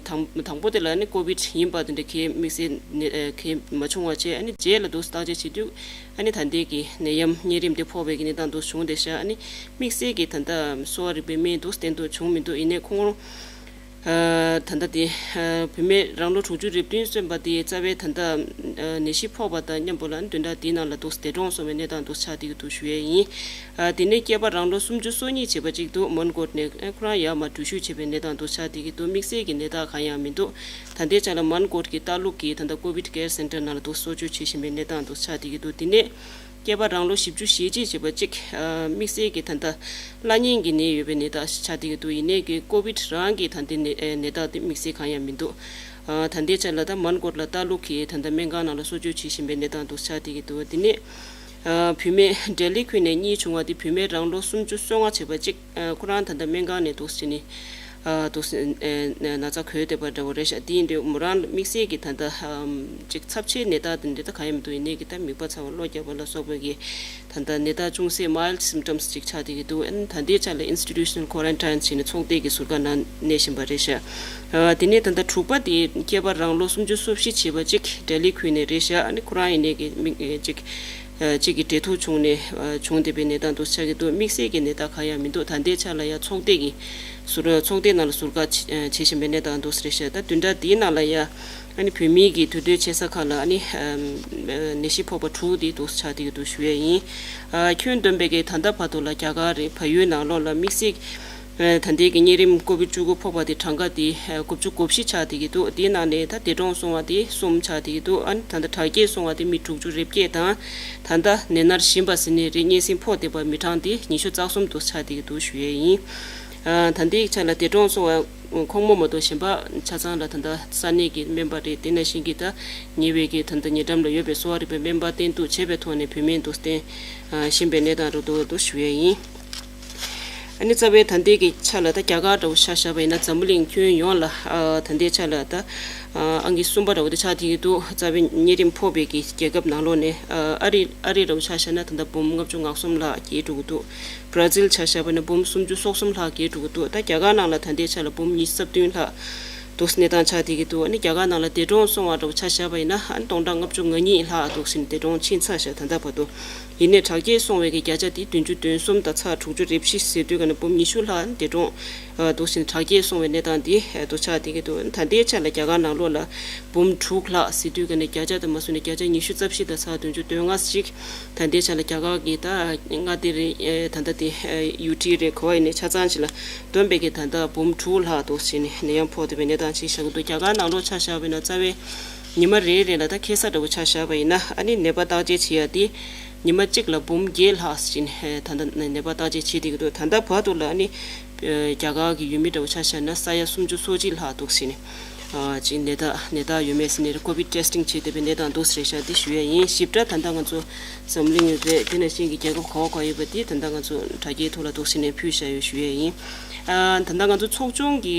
དང་དང་པོ་དེ་ལ་ནི་ཀོ་བིཌ་ཡིན་པ་དེ་འདྲ་གའི་དམིགས་བསལ་ནད་གའི་མ་བྱུང་བ་བྱས། ཨ་ནི་རྗེས་ལ་འདུག་བརྟག་དཔྱད་བྱེད་དུས་ཨ་ནི་ད་ལྟའི་གི་ནད་ཡམས་གཉན་རིམས་དེ་ཕོག་པའི་གི་གནས་སྟངས་འདུག་བྱུང་བསྡད་ཤག་ཨ་ནི་དམིགས་བསལ་གྱི་ད་ལྟ་གསོ་བ་རིག་པའི་སྨན་འདུག་བསྟེན་ཐུབ་བྱུང་མི་འདུག་ཡིན་ནའི་ཁོང་ཨ་ད་ལྟ་དེ་ཨ་བུད་མེད་རང་ལོ་དྲུག་ཅུ་རེ་བདུན་སོན་པ་དེ་རྩ་བའི་ད་ལྟ་ཨ་ནད་གཞི་ཕོག་པ་དང་མཉམ་པོ་ལ་བདུན་ཕྲག་འདིའི་ནང་ལ་འདུག་འདས་གྲོངས་སོང་བའི་གནས་སྟངས་འདུག་ཆགས་བསྡད་ཀྱི་འདུག་ཞུ་ཡས་ཡིན། ཨ་དེ་ནས་སྐྱེས་པ་རང་ལོ་སུམ་ཅུ་སོ་གཉིས་བྱས་པ་གཅིག་འདུག་མོན་གྷོ་ནས་ཨ་ཁོ་རང་ཡར་མར་འགྲུལ་བཞུད་བྱས་པའི་གནས་སྟངས་འདུག་ཆགས་བསྡད་ཀྱི་འདུག་དམིགས་བསལ་གྱི་ནད་རྟགས་གང་ཡང་མི་འདུག་ད་ལྟའི་ཆ་ལ་མོན་གྷོ་གི་ལྟ་ལུགས་ཀྱི་ད་ལྟ་ཀོ་བིཌ་ཀེར་སེན་ཊར་ནང་ལ་འདུག་གསོ་བཅོས་བྱེད་བཞིན་པའི་གནས་སྟངས་འདུག་ཆགས་བསྡད་ཀྱི་འདུག་དེ་ནས་སྐྱེས་པ་རང་ལོ་བཞི་བཅུ་ཞེ་གཅིག་བྱས་པ་གཅིག་ཨ་དམིགས་བསལ་གྱི་ད་ལྟ་བླ་གཉན་གྱི་ནད་ཡོད་པའི་ནད་རྟགས་ཤིག་ཆགས་བསྡད་ཀྱི་འདུག་ཡིན་ནའི་གི་ཀོ་བིཌ་རང་གི་ད་ལྟའི་ནད་ཨེ་ནད་རྟགས་དེ་དམིགས་བསལ་གང་ཡང་མི་འདུག་ཨ་ད་ལྟའི་ཆ་ལ་ད་མོན་གྷོ་ལ་ལྟ་ལུགས་ཀྱི་ད་ལྟ་སྨན་ཁང་ནང་ལ་གསོ་བཅོས་བྱེད་བཞིན་པའི་གནས་སྟངས་འདུག་ཆགས་བསྡད་ཀྱི་འདུག་དེ་ནས་ཨ་བུད་མེད་ལྡི་ལི་ཁུལ་ནས་གཉིས་བྱུང་བ་དེ་བུད་མེད་རང་ལོ་སུམ་ཅུ་སོ་ལྔ་བྱས་པ་གཅིག་ཨ་ཁོ་རང་ད་ལྟ་སྨན་ཁང་ནས་འདུག་སེ་ནི་ཨ་འདུག་སེ་ཨ་ན་ཚ་འགོས་བསྡད་པ་འདྲ་བོ་རེད་ཤག་དེ་ཡིན་དུས་མོ་རང་དམིགས་བསལ་གྱི་ད་ལྟ་ཨམ་ཅིག་ཚབས་ཆེའི་ནད་རྟགས་དེ་འདྲ་ད་གང་ཡང་མི་འདུག་ཡིན་ནའི་གི་ད་མིད་པ་ཚ་བ་གློ་རྒྱག་པ་ལ་སོགས་པའི་གི་ད་ལྟ་ནད་རྟགས་ཅུང་ཟད་mild symptoms ཅིག་ཆགས་བསྡད་ཀྱི་འདུག་ཨ་ནི་ད་ལྟའི་ཆ་ལ་institutional quarantine བྱས་ནས་ཚོགས་སྡེ་གི་ཟུར་བཀག་ནང་གནས་བཞིན་པ་རེད་ཤག་ཨ་དེ་ནས་ད་ལྟ་དྲུག་པ་དེ་སྐྱེས་པ་རང་ལོ་སུམ་ཅུ་སོ་བཞི་བྱས་པ་གཅིག་ལྡི་ལི་ཁུལ་ནས་རེད་ཤག་ཨ་ནི་ཁོ་རང་ཡིན་ནའི་གི་མི་ཨེ་ཅིག་ཨ་གཅིག་གི་འབྲེལ་ཐོགས་བྱུང་ནས་ཨ་བྱུང་བསྡད་པའི་གནས་སྟངས་འདུག་ཆགས་ཀྱི་འདུག་དམིགས་བསལ་གྱི་ནད་རྟགས་གང་ཡང་མི་འདུག་ད་ལྟའི་ཆ་ལ་ཡང་ཚོགས་སྡེ་གི་ཟུར་ཚོགས་སྡེ་ནང་ལ་ཟུར་བཀག་བྱེད་བཞིན་པའི་གནས་སྟངས་འདུག་རེད་ཤག་ད་བདུན་ཕྲག་འདིའི་ནང་ལ་ཡང་ཨ་ནི་བོད་མིའི་གི་འདུ་སྡོད་བྱེད་ས་ཁག་ལ་ཨ་ནི་ཨ་ནད་གཞི་ཕོག་པ་དྲུག་དེ་འདུག་ཆགས་བསྡད་ཀྱི་འདུག་ཞུ་ཡས་ཡིན། ཨ་ཁྱོན་བསྡོམས་པའི་གི་ད་ལྟ་བར་དུ་ལ་རྒྱ་གར་རེད། བལ་ཡུལ་ནང་ལོགས་ལ་དམིགས་བསལ་ཨ་ད་ལྟའི་གི་གཉན་རིམས་ཀོ་བིཌ་བཅུ་དགུ་ཕོག་པ་དེ་གྲངས་ཀ་དེ་ཨ་དགུ་བཅུ་གོ་བཞི་ཆགས་བསྡད་ཀྱི་འདུག་དེའི་ནང་ནས་ད་འདས་གྲོངས་སོང་བ་དེ་གསུམ་ཆགས་བསྡད་ཀྱི་འདུག་ཨ་ནི་ད་ལྟ་དྲག་སྐྱེད་སོང་བ་དེ་མི་དྲུག་ཅུ་རེ་བརྒྱད་དང་། ད་ལྟ་ནད་མནར་བཞིན་པ་ཟེར་ནས་རིགས་སྙན་སེང་ཕོག་བསྡད་པ་མི་གྲངས་དེ་ཉི་ཤུ་རྩ་གསུམ་དུ་ཆགས་བསྡད་ཀྱི་འདུག་ཞུ་ཡས་ཡིན། ཨ་ད་ལྟའི་ཆ་ལ་འདས་གྲོངས་སོང་བ་ཁོང་མོ་མ་གཏོགས་གཞན་པ་ཆ་ཚང་ལ་ད་ལྟ་ས་གནས་ཀྱི་སྨན་པ་རེད། དེ་ནང་བཞིན་གྱི་ད་ཉེ་བའི་གི་ད་ལྟ་ཉེ་འགྲམ་ལ་ཡོད་པའི་གསོ་བ་རིག་པའི་སྨན་པ་བསྟེན་གཏུགས་བྱས་པའི་ཐོག་ནས་བོད་སྨན་དུ་བསྟེན་བཞིན་པའི་གནས་སྟངས་རེད་འདུག་འདུག་ཞུ་ཡས་ཡིན། ཨ་ནི་རྩ་བའི་ད་ལྟའི་གི་ཆ་ལ་ད་རྒྱ་གར་འདྲ་བོ་ཆ་བཞག་པ་ཡིན་ན་འཛམ་བུ་གླིང་ཁྱོན་ཡོངས་ལ་ཨ་ད་ལྟའི་ཆ་ལ་ད་ཨ་ཨང་ཀི་གསུམ་པ་འདྲ་བོ་དེ་ཆགས་བསྡད་ཀྱི་འདུག་རྩ་བའི་གཉན་རིམས་ཕོག་པའི་གི་རྒྱལ་ཁབ་ནང་ལོགས་ནས་ཨ་ཨ་རི་ཨ་རི་འདྲ་བོ་ཆ་བཞག་ན་ད་ལྟ་འབུམ་ལྔ་བཅུ་ང་གསུམ་ལྷག་རྒལ་འགྲོ་གི་འདུག་བྷ་ར་ཛིལ་ཆ་བཞག་པ་ན་འབུམ་སུམ་ཅུ་སོ་གསུམ་ལྷག་རྒལ་འགྲོ་གི་འདུག་ད་རྒྱ་གར་ནང་ལ་ད་ལྟའི་ཆ་ལ་འབུམ་ཉི་ཤུ་རྩ་བདུན་ལྷག་འདུག་གནས་སྟངས་ཆགས་བསྡད་ཀྱི་འདུག་ཨ་ནི་རྒྱ་གར་ནང་ལ་འདས་གྲོངས་སོང་བ་འདྲ་བོ་ཆ་བཞག་པ་ཡིན་ན་ཨ་ནི་སྟོང་ཕྲག་ལྔ་བཅུ་ང་གཉིས་ལྷག་འདུག་ཟེར་ནས་འདས་གྲོངས་ཕྱིན་ཚར་ཤག་ད་ལྟ་བར་དུ་ ཡིན་ནའི་དྲག་སྐྱེད་སོང་བའི་གི་བརྒྱ་ཆ་དེ་བདུན་ཅུ་དོན་གསུམ་དང་ཚེག་དྲུག་ཅུ་རེ་བཞི་ཟེར་དུས་ག་ནས་འབུམ་ཉི་ཤུ་ལྷག་འདས་གྲོངས་འདུག་ཟེར་ནས་དྲག་སྐྱེད་སོང་བའི་གནས་སྟངས་དེ་འདུག་ཆགས་བསྡད་ཀྱི་འདུག་ད་ལྟའི་ཆ་ལ་རྒྱ་གར་ནང་ལོགས་ལ་འབུམ་དྲུག་ལྷག་ཟེར་དུས་ག་ནས་བརྒྱ་ཆ་དུ་མ་སོང་ནས་བརྒྱ་ཆ་ཉི་ཤུ་རྩ་བཞི་དང་ཚེག་བདུན་ཅུ་དོན་ལྔ་ཞིག་ད་ལྟའི་ཆ་ལ་རྒྱ་གར་གྱི་ད་མངའ་སྡེ་རེད། ད་ལྟ་དེ་ཡུ་ཊི་རེད། ག་བ་ཡིན་ནའི་ཆ་ཚང་ཞིག་ལ་བསྡོམས་པའི་གི་ད་ལྟ་འབུམ་དྲུག་ལྷག་འདུག་ཟེར་ནས་ནད་ཡམས་ཕོག་བསྡད་པའི་གནས་སྟངས་ཅིག་ཆགས་ཀྱི་འདུག་རྒྱ་གར་ནང་ལོགས་ཆ་བཞག་པ་ཡིན་ན་རྩ་བའི་ཉི་མ་རེ་རེ་ལ་ད་ཁེ་ས་འདྲ་བོ་ཆ་བཞག་པ་ཡིན་ན་ཨ་ནི་ནད་པ་བརྟག་དཔྱད་བྱེད་ཡ་དེ་ཉི་མ་གཅིག་ལ་འབུམ་བརྒྱད་ལྷག་ཟིན་ད་ལྟ་ནད་པ་བརྟག་དཔྱད་བྱེད་བསྡད་ཀྱི་འདུག་ད་ལྟ་བར་དུ་ལ་ཨ་ནི་རྒྱ་གར་གྱི་ཡུལ་མི་འདྲ་བོ་ཆ་བཞག་ན་ས་ཡ་སུམ་ཅུ་སོ་གཅིག་ལྷག་འདུག་ཟིན་ཅིག་ནད་རྟགས་ནད་རྟགས་ཡོད་མེད་ཟིན་ནས་ཀོ་བིད་ཊེ་སི་ཊིང་བྱེད་བསྡད་པའི་གནས་སྟངས་འདུག་ཟེར་ཤག་དེ་ཞུ་ཡ་ཡིན། ཞིབ་ཕྲ་ད་ལྟ་ང་ཚོ་འཛམ་གླིང་རེད། དེ་ནང་བཞིན་གྱི་རྒྱལ་ཁབ་ག་བ་ག་ཡོད་པ་དེ་ད་ལྟ་ང་ཚོ་དྲ་རྒྱའི་ཐོག་ལ་འདུག་ཟིན་ནས་ཕུལ་བཞག་ཡོད་ཞུ་ཡ་ཡིན། ད་ལྟ་ང་ཚོ་ཚོགས་ཆུང་གི་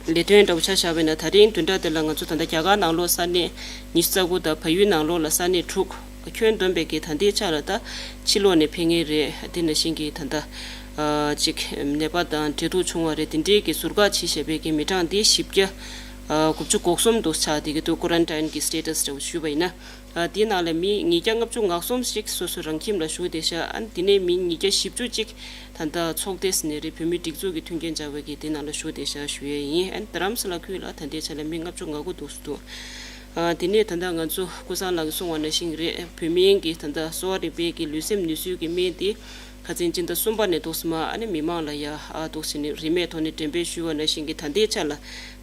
ལས་དོན་འདྲ་བོ་ཆ་བཞག་པ་ཡིན་ན་ད་རིང་བདུན་ཕྲག་འདི་ལ་ང་ཚོ་ད་ལྟ་རྒྱ་གར་ནང་ལོགས་ས་གནས་ཉི་ཤུ་རྩ་དགུ་དང་བལ་ཡུལ་ནང་ལོགས་ལ་ས་གནས་དྲུག་ཁྱོན་བསྡོམས་པའི་གི་ད་ལྟའི་ཆ་ལ་ད་ཕྱི་ལོགས་ནས་ཕེབས་མཁན་རེད། དེ་ནང་བཞིན་གྱི་ད་ལྟ་ཅིག་ནད་པ་དང་འབྲེལ་གཏུག་བྱུང་བ་རེད། དེ་འདྲའི་གི་ཟུར་བཀག་བྱས་བཞག་པའི་གི་མི་གྲངས་དེ་བཞི་བརྒྱ་དགུ་བཅུ་གོ་གསུམ་དུ་ཆགས་བསྡད་ཀྱི་འདུག་ཀོ་རན་ཊིན་གི་སི་ཊེ་ཊས་འདྲ་བོ་ཞུས་པ་ཡིན་ན། དེའི་ནང་ལ་མི་ཉིས་བརྒྱ་ལྔ་བཅུ་ང་གསུམ་ཞིག་སོ་སོ་རང་ཁྱིམ་ལ་བཞུགས་བསྡད་ཤག་ཨ་ནི་དེ་ནས་མི་ཉིས་བརྒྱ་བཞི་བཅུ་ཅིག་ད་ལྟ་ཚོགས་སྡེ་ཟེར་ནས་རེད། བོད་མིའི་སྒྲིག་འཛུགས་ཀྱི་མཐུན་རྐྱེན་སྦྱར་བའི་གི་དེ་ནང་ལ་བཞུགས་བསྡད་ཤག་ཞུ་ཡས་ཡིན། ཨ་ནི་རྡ་རམ་ས་ལ་ཁུལ་ལ་ད་ལྟའི་ཆ་ལ་མི་ལྔ་བཅུ་ང་དགུ་འདུག་སེ་འདུག་ཨ་དེ་ནས་ད་ལྟ་ང་ཚོ་ཀུན་བཟང་ལགས་ཀྱིས་གསུངས་པ་ནང་བཞིན་རེད། བོད་མིའི་གི་ད་ལྟ་གསོ་བ་རིག་པའི་གི་ལུས་སེམས་ནུས་གསོའི་གི་སྨན་དེ་ཁ་སང་སྤྱི་ཟླ་གསུམ་པ་ནས་འདུག་སེ་མར་ཨ་ནི་མི་མང་ལ་ཡ་ཨ་འདུག་སེ་ནི་རིན་མེད་ཐོག་ནས་འགྲེམས་སྤེལ་ཞུས་པ་ནང་བཞིན་གི་ད་ལྟའི་ཆ་ལ་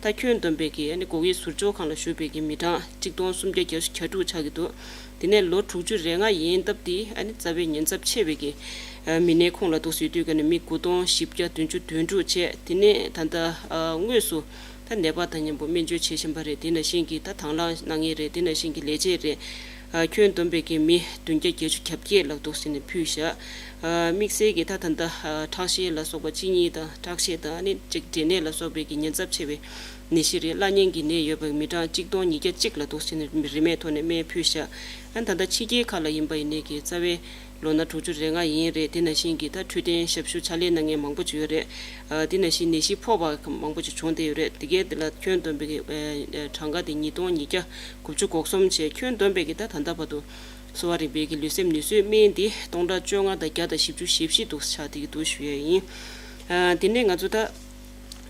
ད་ཁྱོན་བསྡོམས་པའི་གི་ཨ་ནི་སྒོ་དབྱེ་ཟུར་འཇོག་ཁང་ལ་བཞུགས་པའི་གི་མི་གྲངས་གཅིག་སྟོང་སུམ་བརྒྱ་བརྒྱད་ཅུ་གྱ་དྲུག་ཆགས་ཀྱི་འདུག་དེ་ནས་ལོ་དྲུག་ཅུ་རེ་ལྔ་ཡན་འདབ་དེ་ཨ་ནི་རྩ་བའི་ཉེན་ཚབས་ཆེ་བའི་གི་མི་སྣའི་ཁོངས་ལ་འདུག་སེ་ཡོད་དུས་ག་ནས་མི་དགུ་སྟོང་བཞི་བརྒྱ་བདུན་ཅུ་དོན་དྲུག་བྱས། དེ་ནས་ད་ལྟ་དངོས་སུ་ད་ནད་པ་དང་མཉམ་པོ་སྨན་བཅོས་བྱེད་བཞིན་པ་རེད། དེ་ནང་བཞིན་གྱི་ད་དང་བླངས་གནང་མཁན་རེད། དེ་ནང་བཞིན་གྱི་ལས་བྱེད་རེད། ཨ་ཁྱོན་བསྡོམས་པའི་གི་མི་བདུན་བརྒྱ་བརྒྱད་ཅུ་གྱ་བརྒྱད་ལ་འདུག་སེ་ནས་ཕུལ་བཞག་ཨ་དམིགས་བསལ་གྱི་ད་ད་ལྟ་ཨ་ཁྲག་ཤེད་ལ་སོགས་པ་གཅིན་སྙི་དང་ཁྲག་ཤེད་དང་ཨ་ནི་གཅིག་འབྲས་ནད་ལ་སོགས་པའི་གི་ཉེན་ཚབས་ཆེ་བའི་ནད་གཞི་རེད། བླ་གཉན་གྱི་ནད་ཡོད་པའི་མི་གྲངས་གཅིག་སྟོང་ཉིས་བརྒྱ་གཅིག་ལ་འདུག་སེ་ནས་རིན་མེད་ཐོག་ནས་སྨན་ཕུལ་བཞག་ཨ་ད་ལྟ་ཕྱི་རྒྱལ་ཁག་ལ་ཡིན་པ་ཡིན་ནའི་གི་རྩ་བའི་ལོ་ན་དྲུག་ཅུ་རེ་ལྔ་ཡན་རེད། དེ་ནང་བཞིན་གྱི་ད་འཕྲོད་བསྟེན་ཞབས་ཞུ་ཕྱག་ལས་གནང་མཁན་མང་པོ་ཅིག་ཡོད་རེད། ཨ་དེ་ནང་བཞིན་ནད་གཞི་ཕོག་པ་མང་པོ་ཅིག་བྱུང་བསྡད་ཡོད་རེད། དེ་གའི་དེ་ལ་ཁྱོན་བསྡོམས་པའི་གི་ཨ་གྲངས་ཀ་དེ་ཉིས་སྟོང་ཉིས་བརྒྱ་དགུ་བཅུ་གོ་གསུམ་བྱས། ཁྱོན་བསྡོམས་པའི་གི་ད་ད་ལྟ་བར་དུ་གསོ་བ་རིག་པའི་གི་ལུས་སེམས་ནུས་གསོའི་སྨན་དེ་སྟོང་ཕྲག་བཅོ་ལྔ་དང་བརྒྱ་དང་བཞི་བཅུ་ཞེ་བཞི་འདུག་ཆགས་བསྡད་ཀྱི་འདུག་ཞུ་ཡས་ཡིན། ཨ་དེ་ནས་ང་ཚོ་ད་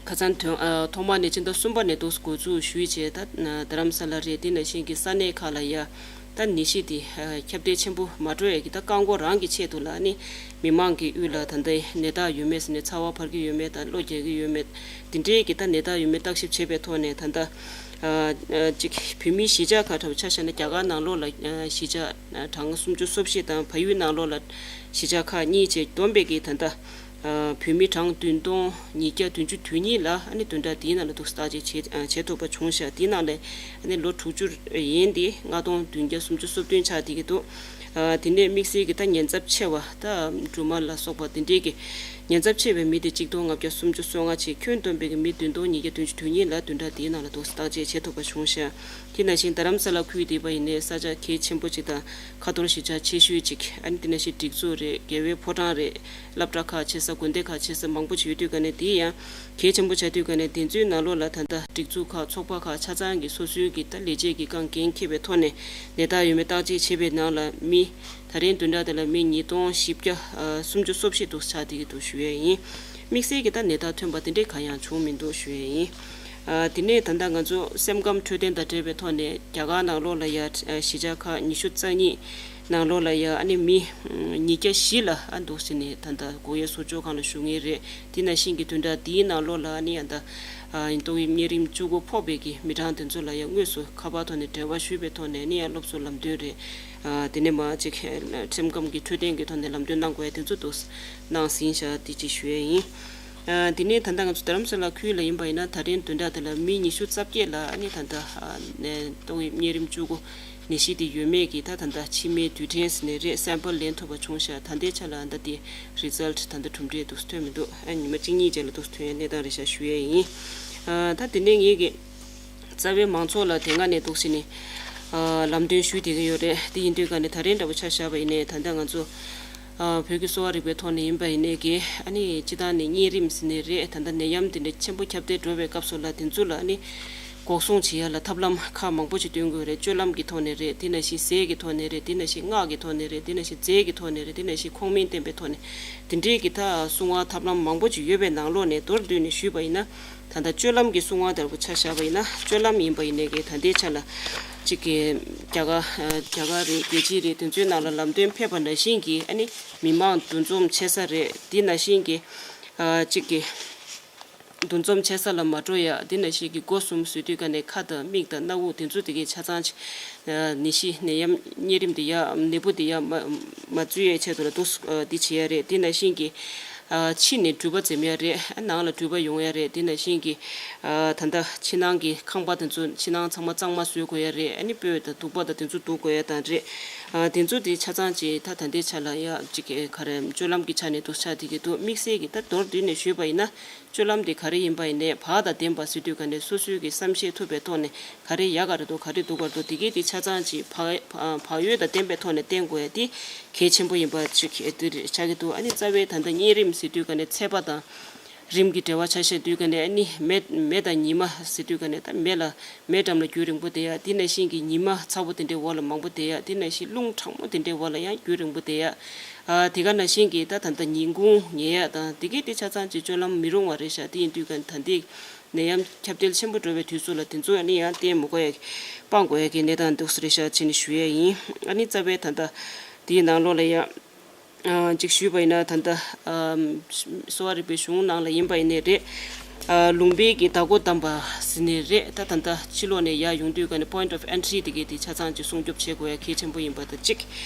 ཁ་སང་དོན་ཨ་ཐོག་མ་ནས་སྤྱི་ཟླ་གསུམ་པ་ནས་འདུག་འགོ་འཛུགས་ཞུས་བྱས། ད་རྡ་རམ་ས་ལ་རེད། དེ་ནང་བཞིན་གྱི་ས་གནས་ཁག་ལ་ཡ་ད་ནད་གཞི་དེ་ཨ་ཁྱབ་གདལ་ཆེན་པོ་མ་འགྲོ་ཡས་ཀྱི་ད་བཀག་འགོག་རང་གི་ཆེད་དུ་ལ་ནི་མི་མང་གི་དབུས་ལ་ད་ལྟའི་ནད་རྟགས་ཡོད་མེད་ཟེར་ནས་ཚ་བ་འཕར་གྱི་ཡོད་མེད་དང་གློ་རྒྱག་གི་ཡོད་མེད་དེ་འདྲའི་གི་ད་ནད་རྟགས་ཡོད་མེད་བརྟག་ཞིབ་བྱེད་པའི་ཐོག་ནས་ད་ལྟ་ཨ་ཨ་ཅིག་བོད་མིའི་གཞིས་ཆགས་ཁག་འདྲ་བོ་ཆ་བཞག་ན་རྒྱ་གར་ནང་ལོགས་ལ་ཨ་གཞིས་ཆགས་ཨ་གྲངས་སུམ་ཅུ་སོ་བཞི་དང་བལ་ཡུལ་ནང་ལོགས་ལ་གཞིས་ཆགས་ཁག་གཉིས་བཅས་བསྡོམས་པའི་གི་ད་ལྟ་ཨ་བོད་མི་གྲངས་བདུན་སྟོང་ཉིས་བརྒྱ་བདུན་ཅུ་དོན་གཉིས་ལ་ཨ་ནི་བདུན་ཕྲག་འདིའི་ནང་ལ་འདུག་བརྟག་དཔྱད་བྱེད་ཨ་བྱེད་ཐུབ་པ་བྱུང་ཤག་དེའི་ནང་ལས་ཨ་ནི་ལོ་དྲུག་ཅུ་ཡན་དེ་ལྔ་སྟོང་བདུན་བརྒྱ་སུམ་ཅུ་སོ་བདུན་ཆགས་བསྡད་ཀྱི་འདུག་ཨ་དེ་ནས་དམིགས་བསལ་གྱི་ད་ཉེན་ཚབས་ཆེ་བ་ད་སྦྲུམ་མ་ལ་སོགས་པ་དེ་འདྲའི་གི་ཉེན་ཚབས་ཆེ་བའི་མི་དེ་གཅིག་སྟོང་ལྔ་བརྒྱ་སུམ་ཅུ་སོ་ལྔ་བྱས། ཁྱོན་བསྡོམས་པའི་གི་མི་བདུན་སྟོང་ཉིས་བརྒྱ་བདུན་ཅུ་དོན་གཉིས་ལ་བདུན་ཕྲག་འདིའི་ནང་ལ་འདུག་བརྟག་དཔྱད་བྱེད་ཐུབ་པ་བྱུང་ཤག་དེ་ནང་བཞིན་རྡ་རམ་ས་ལ་ཁུལ་དེ་བ་ཡིན་ནའི་ས་ཆ་གལ་ཆེན་པོ་ཅིག་དང་ཁ་ཐོར་གཞིས་ཆགས་ཆེ་ཤོས་ཅིག་ཨ་ནི་དེ་ནང་བཞིན་སྒྲིག་འཛུགས་རེད། རྒྱལ་བའི་ཕོ་བྲང་རེད། སློབ་གྲྭ་ཁག་ཆེ་ས་དགོན་སྡེ་ཁག་ཆེ་ས་མང་པོ་ཅིག་ཡོད་དུས་ག་ནས་དེ་ཡང་གལ་ཆེན་པོ་ཆགས་དུས་ག་ནས་དེ་ཚོའི་ནང་ལོགས་ལ་ད་ལྟ་སྒྲིག་འཛུགས་ཁག་ཚོགས་པ་ཁག་ཆ་ཚང་གི་སོ་སོའི་གི་ད་ལས་བྱེད་ཀྱི་རྐང་འགན་འཁྱེར་བའི་ཐོག་ནས་ནད་རྟགས་ཡོད་མེད་བརྟག་དཔྱད་བྱེད་པའི་ནང་ལ་མི་ད་རིང་བདུན་ཕྲག་དེ་ལ་མི་ཉིས་སྟོང་བཞི་བརྒྱ་སུམ་ཅུ་སོ་བཞི་འདུག་ཆགས་བསྡད་ཀྱི་འདུག་ཞུ་ཡས་ཡིན། དམིགས་བསལ་གྱི་ད་ནད་རྟགས་ཐོན་པ་དེ་འདྲའི་གང་ཡང་བྱུང་མི་འདུག་ཞུ་ཡས་ཡིན། ཨ་དེ་ནས་ད་ལྟ་ང་ཚོ་སེམས་ཁམས་འཕྲོད་བསྟེན་དང་འབྲེལ་བའི་ཐོག་ནས་རྒྱ་གར་ནང་ལོགས་ལ་ཡ་གཞིས་ཆགས་ཁག་ཉི་ཤུ་རྩ་གཉིས་ནང་ལོགས་ལ་ཡ་ཨ་ནི་མི་ཉིས་བརྒྱ་བཞི་ལ་ཨ་འདུག་ཟེར་ནས་ད་ལྟ་སྒོ་དབྱེ་ཟུར་འཇོག་ཁང་ལ་བཞུགས་མཁན་རེད། དེ་ནང་བཞིན་གྱི་བདུན་ཕྲག་འདིའི་ནང་ལོགས་ལ་ཨ་ནི་ཡ་ད་ཨ་ཏོག་དབྱིབས་གཉན་རིམས་བཅུ་དགུ་ཕོག་པའི་གི་མི་གྲངས་དེ་ཚོ་ལ་ཡ་དངོས་སུ་ཁ་པར་ཐོག་ནས་འབྲེལ་བ་ཞུས་པའི་ཐོག་ནས་ཨ་ནི་ཡ་སློབ་གསོ་ལམ་སྟོན་རེད། ཨ་དེ་ནས་མ་ཅིག་སེམས་ཁམས་ཀྱི་འཕྲོད་བསྟེན་གྱི་ཐོག་ནས་ལམ་སྟོན་གནང་དགོས་ཡ་དེ་ཚོ་འདུག་གནང་ཟིན་ཤག་དེ་ཅིག་ཞུ་ཡས་ཡིན། ཨ་དེ་ནས་ད་ལྟ་ང་ཚོ་རྡ་རམ་ས་ལ་ཁུལ་ལ་ཡིན་པ་ཡིན་ན་ད་རིང་བདུན་ཕྲག་དེ་ལ་མི་ཉི་ཤུ་རྩ་བརྒྱད་ལ་ཨ་ནི་ད་ལྟ་ཨ་ནས་ཏོག་དབྱིབས་གཉན་རིམས་བཅུ་དགུ་ནད་གཞི་དེ་ཡོད་མེད་ཀྱི་ད་ད་ལྟ་ཕྱི་མའི་དུས་དྲན་ཟེར་ནས་རེད་སེམ་པལ་ལེན་ཐུབ་པ་བྱུང་ཤག་ད་ལྟའི་ཆ་ལ་ད་ལྟའི་རི་ཛལ་ཊི་ད་ལྟ་གྲུབ་འབྲས་འདུག་ཐོན་མི་འདུག་ཨ་ཉི་མ་གཅིག་གཉིས་རྗེས་ལ་འདུག་ཐོན་ཡ་གནས་སྟངས་རེད་ཤག་ཞུ་ཡས་ཡིན། ཨ་ད་དེ་ནས་ངེད་ཀྱི་རྩ་བའི་མང་ཚོགས་ལ་དེ་སྔ་ནས་འདུག་ཟེར་ནས་ཨ་ལམ་སྟོན་ཞུས་བསྡད་ཀྱི་ཡོད་རེད། དེ་ཡིན་དུས་ག་ནས་ད་རིང་འདྲ་པོ་ཆ་བཞག་པ་ཡིན་ནའི་ད་ལྟ་ང་ཚོ་ཨ་བོད་ཀྱི་གསོ་བ་རིག་པའི་ཐོག་ནས་ཡིན་པ་ཡིན་ནའི་གི་ཨ་ནི་སྤྱི་བཏང་ནས་གཉན་རིམས་ཟེར་ནའི་རེད། ད་ལྟ་ནད་ཡམས་དེ་འདྲ་ཆེན་པོ་ཁྱབ་གདལ་འགྲོ་བའི་སྐབས་སུ་ལ་དེ་ཚོ་ལ་ཨ་ནི་ འགོག་སྲུང་བྱེད་ཡ་ལ་ཐབས་ལམ་ཁག་མང་པོ་ཞིག་སྟོན་དགོས་རེད། སྤྱོད་ལམ་གྱི་ཐོག་ནས་རེད། དེ་ནང་བཞིན་ཟས་ཀྱི་ཐོག་ནས་རེད། དེ་ནང་བཞིན་སྔགས་ཀྱི་ཐོག་ནས་རེད། དེ་ནང་བཞིན་རྫས་ཀྱི་ཐོག་ནས་རེད། དེ་ནང་བཞིན་ཁོང་མིང་བསྟན་པའི་ཐོག་ནས་དེ་འདྲའི་གི་ད་སྲུང་བ་ཐབས་ལམ་མང་པོ་ཞིག་ཡོད་པའི་ནང་ལོགས་ནས་མདོར་བསྡུས་ནས་ཞུས་པ་ཡིན་ན། ད་ལྟ་སྤྱོད་ལམ་གྱི་སྲུང་བ་ལྟ་བུ་ཆ་བཞག་པ་ཡིན་ན། སྤྱོད་ལམ་ཡིན་པ་ཡིན་ནའི་གི་ད་ལྟའི་ཆ་ལ་གཅིག་གི་རྒྱ་གར་རྒྱ་གར་རེད། རྒྱལ་སྤྱི་རེད། དེ་ཚོའི་ནང་ལ་ལམ་སྟོན་ཕེབས་པ་ནང་བཞིན་གྱི་ཨ་ནི་མི་མང་འདུ་འཛོམས་བྱེད་ས་རེད། དེ་ནང་བཞིན་གྱི་གཅིག་གི་འདུ་འཛོམས་བྱེད་ས་ལ་མ་འགྲོ་ཡ། དེ་ནང་བཞིན་གྱི་སྒོ་གསུམ་ཟེར་དུས་ག་ནས་ཁ་དང་མིག་དང་སྣ་བུག་དེ་ཚོ་དེ་གའི་ཆ་ཚང་ཅིག་ནད་གཞི་ནད་ཡམས་གཉན་རིམས་དེ་ཡ་ནད་འབུ་དེ་ཡ་མ་མ་འཛུལ་ཡའི་ཆེད་དུ་ལ་འདུག་སེ་འདི་བྱེད་ཡ་རེད། དེ་ནང་བཞིན་གྱི་ཕྱི་ནས་འགྲུལ་པ་འཛེམ་ཡ་རེད། ནང་ལ་འགྲུལ་པ་ཡོང་ཡ་རེད། དེ་ནང་བཞིན་གྱི་ད་ལྟ་ཕྱི་ནང་གི་ཁང་པ་དེ་ཚོ་ཕྱི་ནང་ཚང་མ་གཙང་མ་བཟོ་དགོས་ཡ་རེད། ཨ་ནི་སྤོས་དང་དུག་པ་དང་དེ་ཚོ་འདུག་དགོས་ཡ་དང་རེད། དེ་ཚོ་དེ་ཆ་ཚང་ཅིག་ད་ད་ལྟའི་ཆ་ལ་ཡ་གཅིག་ག་རེ་སྤྱོད་ལམ་གྱི་ཆ་ནས་འདུག་ཆགས་བསྡད་ཀྱི་འདུག་དམིགས་བསལ་གྱི་ད་མདོར་བསྡུས་ནས་ཞུས་པ་ཡིན་ན། སྤྱོད་ལམ་དེ་ག་རེ་ཡིན་པ་ཡིན་ནའི་བག་དང་ལྡན་པ་ཟེར་དུས་ག་ནས་སོ་སོའི་གི་བསམ་ཤེས་ཐུབ་པའི་ཐོག་ནས་ག་རེ་ཡག་ག་རེ་འདུག་ག་རེ་སྡུག་ག་རེ་འདུག་དེ་གའི་དེ་ཆ་ཚང་ཅིག་བག་བག་ཡོད་དང་ལྡན་པའི་ཐོག་ནས་བསྟེན་དགོས་ཡ་དེ་གལ་ཆེན་པོ་ཡིན་པ་ཅིག་དེ་རེད་ཆགས་ཀྱི་འདུག་ཨ་ནི་རྩ་བའི་ད་ལྟ་གཉན་རིམས་ཟེར་དུས་ག་ནས་ཚད་པ་དང་རིམས་ཀྱི་འབྲེལ་བ་ཆ་བཞག་དུས་ག་ནས་ཨ་ནི་མེ་མེ་དང་ཉི་མ་ཟེར་དུས་ག་ནས་ད་མེ་ལ་མེ་འགྲམ་ལ་རྒྱུན་རིང་པོ་བསྡད་ཡ། དེ་ནང་བཞིན་གྱི་ཉི་མ་ཚ་པོ་དེ་འདྲའི་འོག་ལ་མང་པོ་བསྡད་ཡ། དེ་ནང་བཞིན་རླུང་གྲང་མོ་དེ་འདྲའི་འོག་ལ་ཡང་རྒྱུན་རིང་པོ་བསྡད་ཡ། ཨ་དེ་ག་ནང་བཞིན་གྱི་ད་ད་ལྟ་ཉིན་གུང་ཉལ་ཡ་དང་དེ་གའི་དེ་ཆ་ཚང་ཅིག་སྤྱོད་ལམ་མི་རུང་བ་རེད་ཤག་དེ་ཡིན་དུས་ག་ད་ལྟའི་ནད་ཡམས་ཁྱབ་གདལ་ཆེན་པོ་འགྲོ་བའི་དུས་ཚོད་ལ་དེ་ཚོ་ཨ་ནི་ཡང་བསྟེན་མི་དགོས་ཡ་གི་སྤང་དགོས་ཡ་གི་གནས་སྟངས་འདུག་སེ་རེད་ཤག་བྱས་ནས་ཞུ་ཡ་ཡིན། ཨ་ནི་རྩ་བའི་ད་ལྟ་དེའི་ནང་ལོགས་ལ་ཡང་ཨ་ཅིག་ཞུས་པ་ཡིན་ན་ད་ལྟ་ཨམ་གསོ་བ་རིག་པའི་གཞུང་ནང་ལ་ཡིན་པ་ཡིན་ནའི་རེད། ཨ་ལུང་པའི་གི་བདག་པོ་བདམས་པ་ཟེར་ནའི་རེད། ད་ད་ལྟ་ཕྱི་ལོགས་ནས་ཡར་ཡོང་དུས་ག་ནས་point of entry་དེ་གའི་དེ་ཆ་ཚང་ཅིག་སྲུང་སྐྱོབ་བྱེད་དགོས་ཡ་གལ་ཆེན་པོ་ཡིན་པ་དང་གཅིག་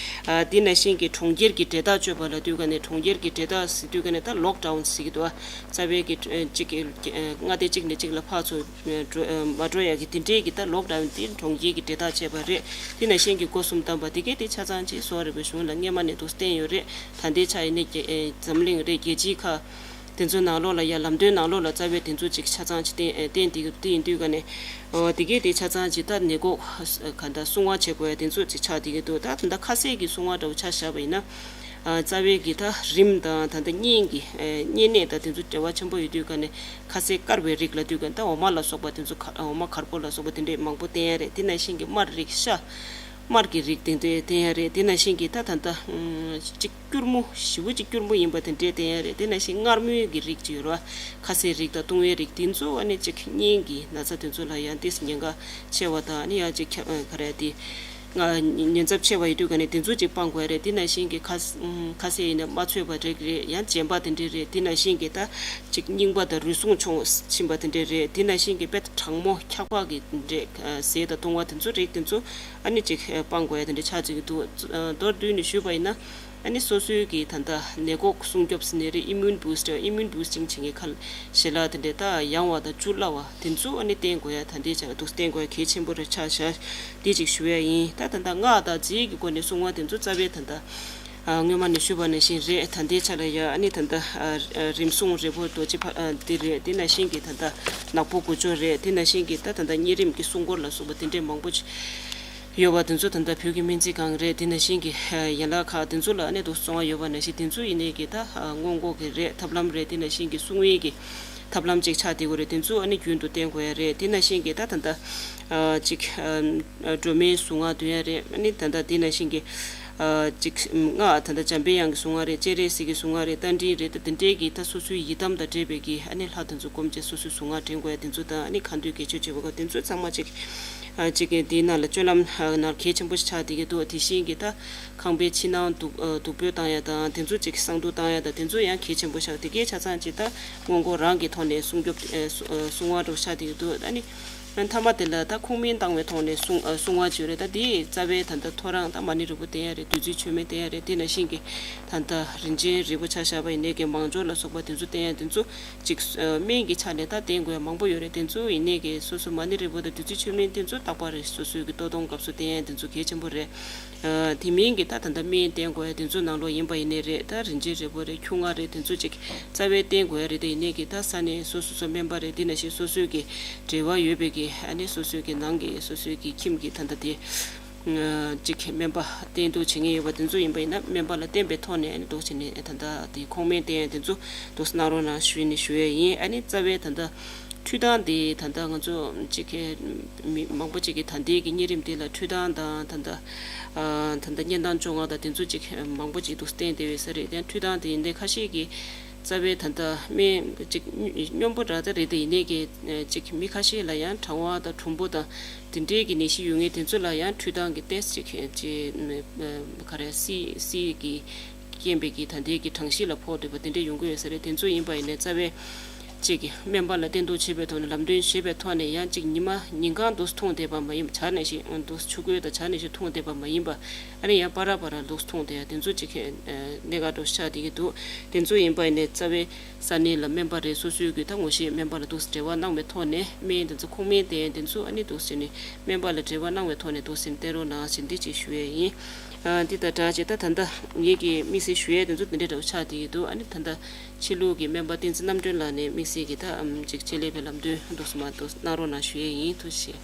ཨ་དེ་ནང་བཞིན་གྱི་གྲོང་ཁྱེར་གྱི་འབྲེལ་ཐག་གཅོད་པ་ལབ་དུས་ག་ནས་གྲོང་ཁྱེར་གྱི་འབྲེལ་ཐག་ཟེར་དུས་ག་ནས་ད་ལོག་ཌའུན་ཟེར་གྱི་འདུག་ཨ་རྩ་བའི་གི་ཨ་གཅིག་གི་ཨ་མངའ་སྡེ་གཅིག་ནས་གཅིག་ལ་ཕར་ཚུར་འགྲོ་ཨ་མ་འགྲོ་ཡ་གི་དེ་འདྲའི་གི་ད་ལོག་ཌའུན་དེ་གྲོང་ཁྱེར་གྱི་འབྲེལ་ཐག་བཅད་པ་རེད། དེ་ནང་བཞིན་གྱི་སྒོ་གསུམ་བདམས་པ་དེ་གའི་དེ་ཆ་ཚང་ཅིག་གསོ་བ་རིག་པའི་གཞུང་ལ་སྔས་མ་ནས་འདུག་བསྟན་ཡོད་རེད། ད་ལྟའི་ཆ་ཡིན་ན་རྒྱ་ཨེ་འཛམ་གླིང་རེད། རྒྱལ་སྤྱིའི་ཁག་དེ་ཚོའི་ནང་ལོགས་ལ་ཡ་ལམ་སྟོན་ནང་ལོགས་ལ་རྩ་བའི་དེ་ཚོ་ཅིག་ཆ་ཚང་ཅིག་བསྟན་ཨེ་བསྟན་དེ་དེ་ཡིན་དུས་ག་ནས་ཨོ་དེ་གའི་དེ་ཆ་ཚང་ཅིག་ད་ནད་འགོག་ག་ད་སྲུང་བ་བྱེད་དགོས་ཡ་དེ་ཚོ་ཅིག་ཆགས་བསྡད་ཀྱི་འདུག་ད་ད་ལྟ་ཁ་ཟས་ཀྱི་སྲུང་བ་འདྲ་བོ་ཆ་བཞག་པ་ཡིན་ན། ཨ་རྩ་བའི་གི་ད་རིམས་དང་ད་ལྟ་གཉན་གྱི་ཨེ་གཉན་ནད་དང་དེ་ཚོ་འབྲེལ་བ་ཆེན་པོ་ཡོད་དུས་ག་ནས་ཁ་ཟས་དཀར་བའི་རིགས་ལབ་དུས་ག་ནས་ད་འོ་མ་ལ་སོགས་པ་དེ་ཚོ་ག་འོ་མ་དཀར་པོ་ལ་སོགས་པ་དེ་འདྲས་མང་པོ་བསྟེན་ཡ་རེད། དེ་ནང་བཞིན་གྱི་མར་རིགས་ཤ་མར་གྱི་རིགས་དེ་འདྲས་བསྟེན་ཡ་རེད། དེ་ནང་བཞིན་གྱི་ད་ད་ལྟ་ཨུམ་གཅིག་སྐྱུར་མོ་ཞེ་པོ་ཅིག་སྐྱུར་མོ་ཡིན་པ་དེ་འདྲས་བསྟེན་ཡ་རེད། དེ་ནང་བཞིན་མངར་མོའི་གི་རིགས་ཅིག་ཡོད་རེད་བ། ཁ་ཟས་རིགས་དང་བཏུང་བའི་རིགས་དེ་ཚོ་ཨ་ནི་གཅིག་གཉན་གྱི་ན་ཚ་དེ་ཚོ་ལ་ཡང་ཏོག་ཙམ་ཉེན་ཁ་ཆེ་བ་དང་ཨ་ནི་ཡང་གཅིག་ཁྱབ་ག་རེ་དེ། ང་ཉེན་ཚབས་ཆེ་བ་ཡོད་དུས་ག་ནས་དེ་ཚོ་ཅིག་སྤང་དགོས་རེད། དེ་ནང་བཞིན་གྱི་ཁ་ཁ་ཟས་ཡིན་ན་མ་ཚོས་པ་རེད་རེད། ཡང་རྗེན་པ་དེ་འདྲས་རེད། དེ་ནང་བཞིན་གྱི་ད་ཅིག་རྙིང་པ་དང་རུལ་སུངས་ཆུང་ཕྱིན་པ་དེ་འདྲས་རེད། དེ་ནང་བཞིན་གྱི་དཔེ་གྲང་མོ་འཁྱག་པ་གི་དེ་འདྲས་ཟས་དང་བཏུང་བ་དེ་ཚོ་རིགས་དེ་ཚོ་ཨ་ནི་ཅིག་སྤང་དགོས་ཡ་དེ་འདྲས་ཆགས་ཀྱི་འདུག་མདོར་བསྡུས་ནས་ཞུས་པ་ཡིན་ན། ཨ་ནི་སོ་སོའི་གི་ད་ལྟ་ནད་འགོག་སྲུང་སྐྱོབ་ཟེར་ནའི་རེད། ཨི་མུན་བུ་སི་ཊར་ཨི་མུན་བུ་སི་ཊིང་བྱེད་མཁན་ཁ་ལ་ཞལ་ལག་དེ་འདྲས་ད་ཡང་བ་དང་བཅུད་བསླབ་པ་དེ་ཚོ་ཨ་ནི་བསྟེན་དགོས་ཡ་ད་ལྟའི་ཆར་འདུག་བསྟེན་དགོས་ཡ་གལ་ཆེན་པོ་རེད་ཆགས་བཞག་དེ་ཅིག་ཞུ་ཡ་ཡིན། ད་ད་ལྟ་སྔགས་དང་རྫས་ཀྱི་སྒོ་ནས་སྲུང་བ་དེ་ཚོ་རྩ་བའི་ད་ལྟ་ཨ་སྔོན་མ་ནས་ཞུས་པ་ནང་བཞིན་རེད། ད་ལྟའི་ཆ་ལ་ཡ་ཨ་ནི་ད་ལྟ་ཨ་རིམས་སྲུང་རིལ་བུ་རྡོ་རྗེ་ཕ་ཨ་དེ་རེད། དེ་ནང་བཞིན་གྱི་ད་ལྟ་ནག་པོ་དགུ་སྐྱོར་རེད། དེ་ནང་བཞིན་གྱི་ད་ད་ལྟ་གཉན་རིམས་ཀྱི་སྲུང་འཁོར་ལ་སོགས་པ་དེ་འདྲས་མང་པོ་ཅིག་ཡོད་པ་དེ་ཚོ་ད་ལྟ་བོད་ཀྱི་སྨན་རྩིས་ཁང་རེད། དེ་ནང་བཞིན་གྱི་ཡན་ལག་ཁག་དེ་ཚོ་ལ་ཨ་ནི་དུ་སོང་བ་ཡོད་པ་ནང་བཞིན་དེ་ཚོ་ཡིན་ནའི་གི་ད་སྔོན་འགོག་གི་རེད། ཐབས་ལམ་རེད། དེ་ནང་བཞིན་གྱི་སྲུང་བའི་གི་ཐབས་ལམ་ཅིག་ཆགས་བསྡད་ཀྱི་རེད། དེ་ཚོ་ཨ་ནི་རྒྱུན་དུ་བསྟེན་དགོས་ཡ་རེད། དེ་ནང་བཞིན་གྱི་ད་ད་ལྟ་ཅིག་སྒྲོལ་མའི་གཟུངས་སྔགས་འདོན་ཡ་རེད། ཨ་ནི་ད་ལྟ་དེ་ནང་བཞིན་གྱི་ཅིག་སྔགས་ད་ལྟ་འཇམ་པའི་དབྱངས་ཀྱི་གཟུངས་སྔགས་རེད། སྤྱན་རས་གཟིགས་ཀྱི་གཟུངས་སྔགས་རེད། རྟ་མགྲིན་རེད། ད་དེ་འདྲའི་གི་ད་སོ་སོའི་ཡི་དམ་དང་འབྲེལ་བའི་གི་ཨ་ནི་ལྷ་དེ་ཚོ་སྒོམ་བྱས་སོ་སོའི་གཟུངས་སྔགས་འདྲེན་དགོས་ཡ་དེ་ཚོ་དང་ཨ་ནི་ཁ་འདོན་དགེ་མཆོད་བྱེད་པ་དེ་ཚོ་ཚང་མ་ཅིག་ཨ་གཅིག་གི་དེའི་ནང་ལ་སྤྱོད་ལམ་ནང་གལ་ཆེན་པོ་ཞིག་ཆགས་བསྡད་ཀྱི་འདུག་དེ་བཞིན་གྱི་ད་ཁང་པའི་ཕྱི་ནང་བདུག་ཨ་བདུག་སྤོས་བཏང་ཡ་དང་དེ་ཚོ་ཅིག་བསང་བདུག་བཏང་ཡ་དང་དེ་ཚོ་ཡང་གལ་ཆེན་པོ་ཞིག་དེ་གའི་ཆ་ཚང་ཅིག་ད་སྔོན་འགོག་རང་གི་ཐོག་ནས་སྲུང་སྐྱོབ་ཨ་སྲུང་བ་འདྲ་བོ་ཆགས་བསྡད་ཀྱི་འདུག་ཨ་ནི་མཐའ་མ་དེ་ལ་ད་ཁུངས་སྨན་བཏང་བའི་ཐོག་ནས་སྲུང་ཨ་སྲུང་བ་བྱོས་རེད། ད་དེ་རྩ་བའི་ད་ལྟ་ཐོ་རངས་ད་མ་ཎི་རིལ་བུ་བསྟེན་ཡ་རེད། བདུད་རྩི་མཆོད་མེ་བསྟེན་ཡ་རེད། དེ་ནང་བཞིན་གྱི་ད་ལྟ་རིན་ཆེན་རིལ་བུ་ཆ་བཞག་པ་ཡིན་ནའི་གི་མང་སྦྱོར་ལ་སོགས་པ་དེ་ཚོ་བསྟེན་ཡ་དེ་ཚོ་ཅིག་ཨ་སྨན་གྱི་ཆ་ནས་ད་བསྟེན་དགོས་ཡ་མང་པོ་ཡོད་རེད། དེ་ཚོ་ཡིན་ནའི་གི་སོ་སོ་མ་ཎི་རིལ་བུ་དང་བདུད་རྩི་མཆོད་མེ་དེ་ཚོ་རྟག་པར་རེད། སོ་སོའི་གི་ལྟོ་སྡོང་སྐབས་སུ་བསྟེན་ཡ་དེ་ཚོ་གལ་ཆེན་པོ་རེད། ཨ་དེ་མིན་གྱི་ད་ད་ལྟ་སྨན་བསྟེན་དགོས་ཡ་དེ་ཚོ་ནང་ལོགས་ཡིན་པ་ཡིན་ནའི་རེད། ད་རིན་ཆེན་རིལ་བུ་རེད། ཁྱུང་ང་རེད། དེ་ཚོ་ཅིག་རྩ་བའི་བསྟེན་དགོས་ཡ་རེད། དེ་ཡིན་ནའི་གི་ད་ས་གནས་སོ་སོ་སོ་སྨན་པ་རེད། དེ་ནང་བཞིན་སོ་སོའི་གི་འབྲེལ་བ་ཡོད་པའི་གི་ཨ་ནི་སོ་སོའི་གི་ནང་གི་སོ་སོའི་གི་ཁྱིམ་གྱི་ད་ལྟ་དེ་ཅིག་སྨན་པ་བསྟེན་གཏུག་བྱེད་མཁན་ཡོད་པ་དེ་ཚོ་ཡིན་པ་ཡིན་ན་སྨན་པ་ལ་བསྟེན་པའི་ཐོག་ནས་ཨ་ནི་འདུག་བྱས་ནས་ད་ལྟ་དེ་ཁུངས་སྨན་བསྟེན་ཡ་དེ་ཚོ་འདུག་གནང་རོགས་གནང་ཞུས་ནས་ཞུ་ཡ་ཡིན། ཨ་ནི་རྩ་བའི་ད་ལྟ་ འཕྲུལ་ཐང་དེ་ད་ལྟ་ང་ཚོ་གཅིག་གི་མི་མང་པོ་གཅིག་གི་ད་ལྟའི་གི་གཉན་རིམས་དེ་ལ་འཕྲུལ་ཐང་དང་ད་ལྟ་ཨ་ད་ལྟ་གཉན་ཐང་བཅོ་ལྔ་དང་དེ་ཚོ་གཅིག་མང་པོ་གཅིག་འདུག་བསྟན་བསྡད་ཡོད་ས་རེད། དེ་འཕྲུལ་ཐང་དེ་ཡིན་དེ་ཁ་ཤས་ཀྱི་རྩ་བའི་ད་ལྟ་སྨན་གཅིག་སྨྱོ་སྨྱོན་པོ་འདྲ་ད་རེད། དེ་ཡིན་ནའི་གི་གཅིག་མི་ཁ་ཤས་ལ་ཡང་གྲང་བ་དང་གྲུམ་པོ་དང་དེ་འདྲའི་གི་ནད་གཞི་ཡོད་མཁན་དེ་ཚོ་ལ་ཡང་འཕྲུལ་ཐང་གི་ཏེས་གཅིག་གཅིག་ག་རེ་སི་སི་གི་རྐྱེན་པས་ཀྱི་ད་ལྟའི་གི་གྲངས་གཞི་ལ་ཕོག་འདུག་པ་དེ་འདྲ་ཡོང་གི་ཡོད་ས་རེད། དེ་ཚོ་ཡིན་པ་ཡིན་ནའི་རྩ་བའི་གཅིག་གི་སྨན་པ་ལ་བསྟེན་གཏུག་བྱེད་པའི་ཐོག་ནས་ལམ་སྟོན་བྱེད་པའི་ཐོག་ནས་ཡང་གཅིག་ཉི་མ་ཉིན་གང་འདུག་འཐུང་བསྡད་པ་མ་ཡིན་པ། ཇ་ནང་བཞིན་འདུག་ཆུ་ཁོལ་དང་ཇ་ནང་བཞིན་འཐུང་བསྡད་པ་མ་ཡིན་པ། ཨ་ནི་ཡང་པ་ར་པ་ར་འདུག་འཐུང་བསྡད་ཡ་དེ་ཚོ་གཅིག་གི་གནད་འགག་འདྲ་ཆགས་བསྡད་ཀྱི་འདུག་དེ་ཚོ་ཡིན་པ་ཡིན་ནའི་རྩ་བའི་ས་གནས་ལ་སྨན་པ་རེད། སོ་སོའི་གི་ད་ངོ་ཤེས་སྨན་པ་ལ་འདུག་འབྲེལ་བ་གནང་བའི་ཐོག་ནས་སྨན་དེ་ཚོ་ཁུངས་སྨན་དེ་དེ་ཚོ་ཨ་ནི་འདུག་ཟེར་ནས་སྨན་པ་ལ་འབྲེལ་བ་གནང་བའི་ཐོག་ནས་འདུག་སེམས་བསྟེན་རོགས་གནང་ཞེས་འདི་ཅིག་ཞུ་ཡས་ཡིན། ཨ་འདི་དང་སྦྲགས་བྱས་ད་ད་ལྟ་ངེད་ཀྱི་དམིགས་བསལ་ཞུ་ཡས་དེ་ཚོ་འདི་འདྲ་འདྲ་བོ་ཆགས་བསྡད་ཀྱི་འདུག་ཨ་ནི་ད་ལྟ་ཕྱི་ལུགས་ཀྱི་སྨན་པ་བསྟན་འཛིན་རྣམ་གྲོལ་ལགས་ནས་དམིགས་བསལ་གྱི་ད་ཨམ་ཅིག་ཆེད་ལས་པའི་ལམ་སྟོན་འདུག་སེ་མ་འདུག་གནང་རོགས་གནང་ཞུ་ཡས་ཡིན། ཐུགས་རྗེ་ཆེ།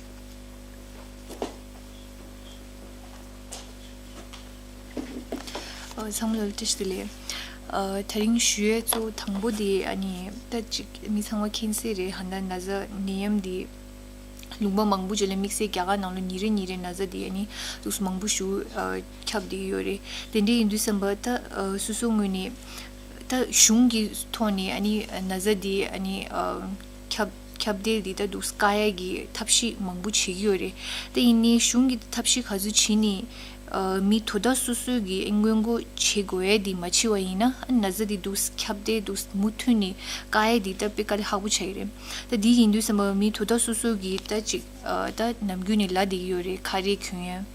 ཨ་ཚང་མ་ལ་བཀྲ་ཤིས་བདེ་ལེགས། ཨ་དེ་རིང་ཞུ་ཡས་གཙོ་བོ་དང་པོ་དེ་ཨ་ནི་ད་ཅིག་མི་ཚང་མ་མཁྱེན་གསལ་རེད། ཧ་ད་ན་ཚ་ནད་ཡམས་འདི་ལུང་པ་མང་པོ་ཅིག་ལ་དམིགས་བསལ་རྒྱ་གར་ནང་ལ་ཉིན་རེ་ཉིན་རེ་ན་ཚ་འདི་ཨ་ནི་འདུག་སེ་མང་པོ་ཞིག་ཨ་ཁྱབ་བསྡད་ཡོད་རེད། དེ་འདྲ་ཡིན་དུས་ཙམ་པ་ད་ཨ་སོ་སོའི་ངོས་ནས་ད་གཞུང་གི་ཐོག་ནས་ཨ་ནི་ན་ཚ་འདི་ཨ་ནི་ཨ་ཁྱབ་ཁྱབ་གདལ་འདི་ད་འདུག་སེ་བཀག་ཡ་གི་ཐབས་ཤེས་མང་པོ་བྱེད་ཀྱི་ཡོད་རེད། དེ་ཡིན་ནའི་གཞུང་གི་ཐབས་ཤེས་ག་ཚོད་བྱས་ནའི་ཨ་མི་དོ་བདག་སོ་སོ་གིས་སྔོན་འགོག་བྱེད་དགོས་ཡ་འདི་མ་བྱས་པ་ཡིན་ན་ཨ་ན་ཚ་འདི་འདུག་སེ་ཁྱབ་གདལ་འདུག་སེ་མུ་མཐུད་ནས་བཀག་ཡ་འདི་ད་དཔེ་དཀའ་ལས་ཁག་པོ་ཆགས་ཀྱི་རེད། ད་འདི་ཡིན་དུས་ཙམ་པ་མི་དོ་བདག་སོ་སོ་གིས་ད་ཅིག་ཨ་ད་ནམ་རྒྱུན་ནས་ལབ་བསྡད་ཀྱི་ཡོད་རེད། ཁ་རས་གྱོན་ཡ།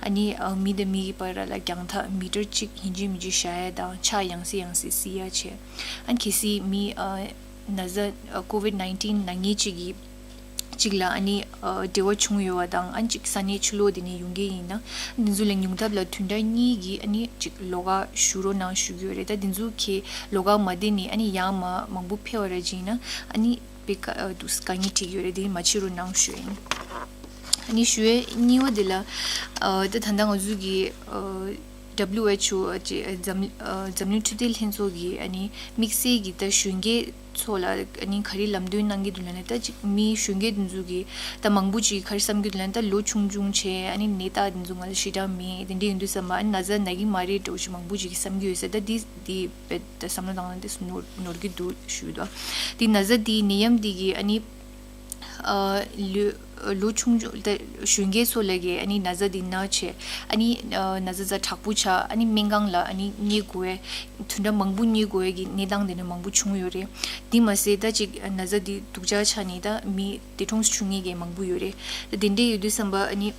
ཨ་ནི་ཨ་མི་དང་མི་གི་བར་ལ་རྒྱང་ཐག་མི་ཊར་གཅིག་ཡིན་གཅིག་མིན་གཅིག་བཞག་ཡ་དང་ཕྱག་ཡང་སེ་ཡང་སེ་བསིལ་ཡ་བྱས། ཨ་གལ་སྲིད་མི་ཨ་ན་ཚ་ཨ་ཀོ་ཝིཌ་ནའིན་ཊིན་ནད་ངན་གཅིག་གིས་གཅིག་ལ་ཨ་ནི་ཨ་འབྲེལ་བ་བྱུང་ཡོད་པ་དང་ཨ་གཅིག་ས་གནས་ཕྱི་ལོགས་དེ་ནས་ཡོང་མཁན་ཡིན་ན་འདི་ཚོ་ལ་ཉུང་མཐའ་ལ་བདུན་ཕྲག་གཉིས་ཀྱི་ཨ་ནི་གཅིག་ལོགས་ཀ་བཞུགས་རོགས་གནང་ཞུ་གི་ཡོད་རེད། ད་འདི་ཚོ་གི་ལོགས་ཀ་མ་བསྡད་ནས་ཨ་ནི་ཡར་མར་མང་པོ་འཕེལ་བ་ར་ཅིག་ཡིན་ན་ཨ་ནི་དཔེ་དཀའ་ཨ་འདུག་དཀའ་ངལ་འཕྲད་ཀྱི་ཡོད་རེད། དེ་མ་བྱེད་རོགས་གནང་ཞུ་ཡིན། ཨ་ནི་ཞུ་ཡས་གཉིས་པ་དེ་ལ་ཨ་ད་ད་ལྟ་ང་ཚོ་གི་ཨ་W H O ཨ་ཅེ་ཨ་འཛམ་ཨ་འཛམ་གླིང་འཕྲོད་བསྟེན་ལྷན་ཚོགས་ཀྱི་ཨ་ནི་དམིགས་བསལ་གྱི་ད་གཞོན་སྐྱེས་ཚོ་ལ་ཨ་ནི་ག་རེ་ལམ་སྟོན་གནང་གི་འདུག་ལབ་ན་ད་ཅིག་མི་གཞོན་སྐྱེས་དེ་ཚོ་གི་ད་མང་པོ་ཅིག་ག་རེ་བསམ་གྱི་འདུག་ལབ་ན་ད་ལོ་ཆུང་ཆུང་བྱས་ཨ་ནི་ནད་རྟགས་དེ་ཚོ་ང་ལ་ཞེ་དྲག་མེད། དེ་འདྲ་ཡིན་དུས་ཙམ་པ་ཨ་ནི་ན་ཚ་ན་གི་མ་རེད་འདྲ་བོ་ཅིག་མང་པོ་ཅིག་གིས་བསམ་གྱི་ཡོད་ས། ད་འདི་འདི་དཔེ་ད་བསམ་བློ་བཏང་ན་དེ་ནོར་ནོར་གྱི་འདུག་ཞུས་འདུག་དེ་ན་ཚ་དེ་ནད་ཡམས་དེ་གི་ཨ་ནི་ཨ་ལོ་ལོ་ཆུང་ཆུང་ད་གཞོན་སྐྱེས་ཚོ་ལ་གི་ཨ་ནི་ན་ཚ་དེ་ན་བྱས་ཨ་ནི་ཨ་ན་ཚ་ཚ་དྲག་པོ་ཆགས་ཨ་ནི་སྨན་ཁང་ལ་ཨ་ནི་ཉལ་དགོས་པའི་དུས་འདྲ་མང་པོ་ཉལ་དགོས་པའི་གི་གནས་སྟངས་དེ་འདྲ་མང་པོ་བྱུང་ཡོད་རེད། དེ་མ་ཟད་ད་ཅིག་ན་ཚ་དེ་སྡུག་ཅག་ཆགས་ནས་ད་མི་འདས་གྲོངས་སུ་བྱུང་མཁན་གི་མང་པོ་ཡོད་རེད། ད་དེ་འདྲ་ཡོད་དུས་ཙམ་པ་ཨ་ནི།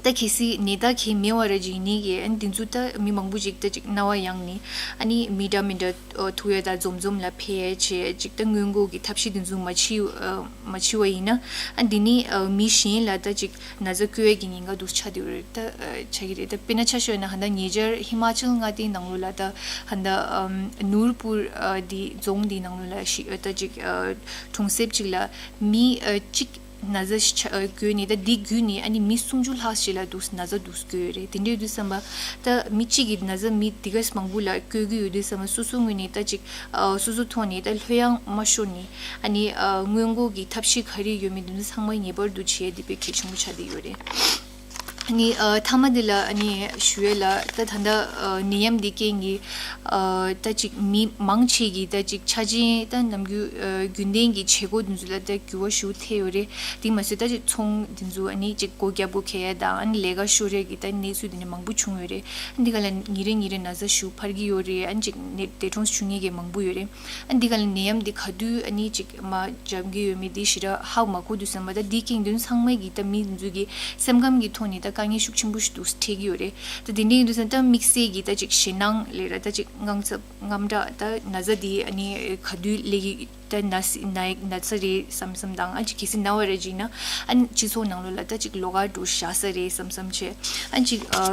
ད་གལ་སྲིད་ནད་རྟགས་གང་ཡང་མེད་པ་ར་ཅིག་ཡིན་ནའི་གི་ཨ་ནི་དེ་ཚོ་ད་མི་མང་པོ་ཅིག་ད་ཅིག་རྣ་བ་གཡེང་ནས་ཨ་ནི་མི་འདྲ་མི་འདྲ་ཨ་ཐུག་ཡ་ད་འཛོམས་འཛོམས་ལ་ཕེབས་ཡ་བྱས་ཅིག་ད་སྔོན་འགོག་གི་ཐབས་ཤེས་དེ་ཚོ་མ་བྱེད་ཨ་མ་བྱེད་པ་ཡིན་ན་ཨ་འདི་ནི་ཨ་མི་གཞན་ལ་ད་ཅིག་ན་ཚ་འགོས་ཡ་གི་ཉེན་ཁ་འདུག་ཆགས་བསྡད་ཡོད་རེད། ད་ཨ་ཆགས་ཀྱི་རེད། ད་དཔེར་ན་ཆ་བཞག་ན་ཧ་ད་ཉེ་ཆར་ཧི་མ་ཅལ་མངའ་སྡེའི་ནང་ལོགས་ལ་ད་ཧ་ད་ཨམ་ནུར་པུར་ཨ་འདི་རྫོང་འདིའི་ནང་ལོགས་ལ་ཤི་ཨ་ད་ཅིག་ཨ་གྲོང་གསེབ་ཅིག་ལ་མི་ཨ་གཅིག་ན་ཚ་ཤ་ཨ་འགོས་ནས་ད་འདི་བརྒྱུད་ནས་ཨ་ནི་མི་སུམ་ཅུ་ལྷག་ཞིག་ལ་འདུག་ན་ཚ་འདུག་འགོས་ཡོད་རེད། དེ་འདྲ་ཡོད་དུས་ཙམ་པ་ད་མི་གཅིག་གིས་ན་ཚ་མི་འདི་ག་མང་པོ་ལ་འགོས་ཀྱི་ཡོད་དུས་ཙམ་པ་སོ་སོའི་ངོས་ནས་ད་ཅིག་ཨ་སོ་སོ་ཐོག་ནས་ད་ལྷོད་ཡངས་མ་ཤོར་ནས་ཨ་ནི་ཨ་སྔོན་འགོག་གི་ཐབས་ཤེས་ག་རེ་ཡོད་མེད་དེ་ཚོ་ཚང་མ་ངེས་པར་དུ་བྱེད་ཡ་འདི་དཔེ་གལ་ཆེན་པོ་ཆགས་བསྡད་ཡོད་རེད། ཨ་ནི་ཨ་མཐའ་མ་འདི་ལ་ཨ་ནི་ཞུ་ཡས་ལ་ད་ད་ལྟ་ཨ་ནད་ཡམས་འདི་རྐྱེན་གྱིས་ཨ་ད་ཅིག་མི་མང་ཆེ་གིས་ད་ཅིག་ཆ་ཅན་ད་ནམ་རྒྱུན་ཨ་རྒྱུན་ལྡན་གྱི་བྱེད་སྒོ་དེ་ཚོ་ལ་ད་འགྱུར་བ་ཞིག་ཐེབས་ཡོད་རེད། དེ་མ་ཟད་ད་ཅིག་ཚོང་དེ་ཚོ་ཨ་ནི་ཅིག་སྒོ་བརྒྱབ་དགོས་ཁེལ་ཡ་དང་ཨ་ནི་ལས་ཀ་ཤོར་ཡ་གི་ད་གནས་ཚུལ་དེ་འདྲ་མང་པོ་བྱུང་ཡོད་རེད། ཨ་ནི་འདི་ག་ལ་ཉིན་རེ་ཉིན་རེ་ན་ཚ་ཞིག་འཕར་གྱི་ཡོད་རེད། ཨ་ནི་ཅིག་ནད་འདས་གྲོངས་སུ་བྱུང་མཁན་གྱི་མང་པོ་ཡོད་རེད། ཨ་ནི་འདི་ག་ལ་ནད་ཡམས་འདི་ག་དུས་ཨ་ནི་ཅིག་མ་འཇམ་གྱི་ཡོད་མེད་འདི་ཞེ་དྲག་ཧ་གོ་མ་གོ་དུས་ཙམ་པ་ད་འདི་རྐྱེན་གྱིས་ཚང་མ་གི་ད་མི་འདི་ཚོ་གི་སེམས་ཁམས་ཀྱི་ཐོག་ནས་ད་དཀའ་ངལ་ཤུགས་ཆེན་པོ་ཞིག་འདུག་འཕྲད་ཀྱི་ཡོད་རེད། ད་དེ་འདྲ་ཡིན་དུས་ཙམ་ད་དམིགས་བསལ་གྱི་ད་ཅིག་ཞེད་སྣང་ལས་ར་ད་ཅིག་དངངས་འཚབ་དངངས་སྐྲག་ད་ན་ཚ་འདི་ཨ་ནི་ག་དུས་སླེབས་ཀྱི་ད་ན་ན་ན་ཚ་རེད་བསམ་བསམ་དང་ཨ་ཅིག་གལ་སྲིད་ན་བ་ར་ཅིག་ན་ཨ་ནི་སྤྱི་ཚོགས་ནང་ལོགས་ལ་ད་ཅིག་ལོགས་ཀ་འགྲོ་བཞག་ས་རེད་བསམ་བསམ་བྱས། ཨ་ཅིག་ཨ་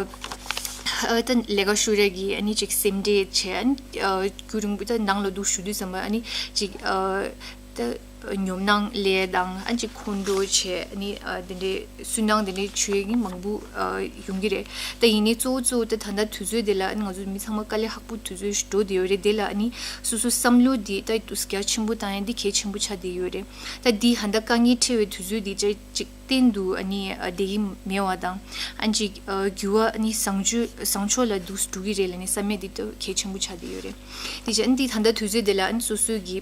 ཨ་ད་ལས་ཀ་ཤོར་ཡ་གི་ཨ་ནི་ཅིག་སེམས་ཁྲལ་བྱས། ཨ་ནི་ཨ་རྒྱུན་རིང་པོ་ད་ནང་ལ་འདུག་བཞུགས་དུས་ཙམ་པ་ཨ་ནི་ཅིག་ཨ་ ད་ཉོབ་སྣང་ལས་དང་ཨ་ཅིག་ཁོང་ཁྲོ་བྱས་ནི་ཨ་དེ་འདྲའི་སུན་སྣང་དེ་འདྲའི་བྱུང་ཡས་ཀྱི་མང་པོ་ཨ་ཡོང་གི་རེད། ད་ཡིན་ནའི་གཙོ་བོ་གཙོ་བོ་ད་ད་ལྟ་དུས་ཚོད་དེ་ལ་ཨ་ནི་ང་ཚོ་མི་ཚང་མ་དཀའ་ལས་ཁག་པོ་དུས་ཚོད་ཞིག་འགྲོ་བསྡད་ཡོད་རེད། དེ་ལ་ཨ་ནི་སོ་སོའི་བསམ་བློ་འདི་ད་དུས་རྒྱ་ཆེན་པོ་བཏང་ཡས་འདི་གལ་ཆེན་པོ་ཆགས་བསྡད་ཡོད་རེད། ད་འདི་ད་ལྟ་དཀའ་ངལ་འཕྲད་པའི་དུས་ཚོད་འདི་ཅིག་ཅིག་གཏན་དུ་ཨ་ནི་ཨ་བསྡད་ཀྱི་མེད་པ་དང་ཨ་ཅིག་ཨ་འགྱུར་བ་ཨ་ནི་བཟང་སྤྱོད་བཟང་ཕྱོགས་ལ་འདུག་འགྲོ་གི་རེད་ལབ་ནས་བསམ་ཡས་འདི་ད་གལ་ཆེན་པོ་ཆགས་བསྡད་ཡོད་རེད། དེ་བྱས་ཨ་ནི་འདི་ད་ལྟ་དུས་ཚོད་འདི་ལ་ཨ་ནི་སོ་སོའི་གི་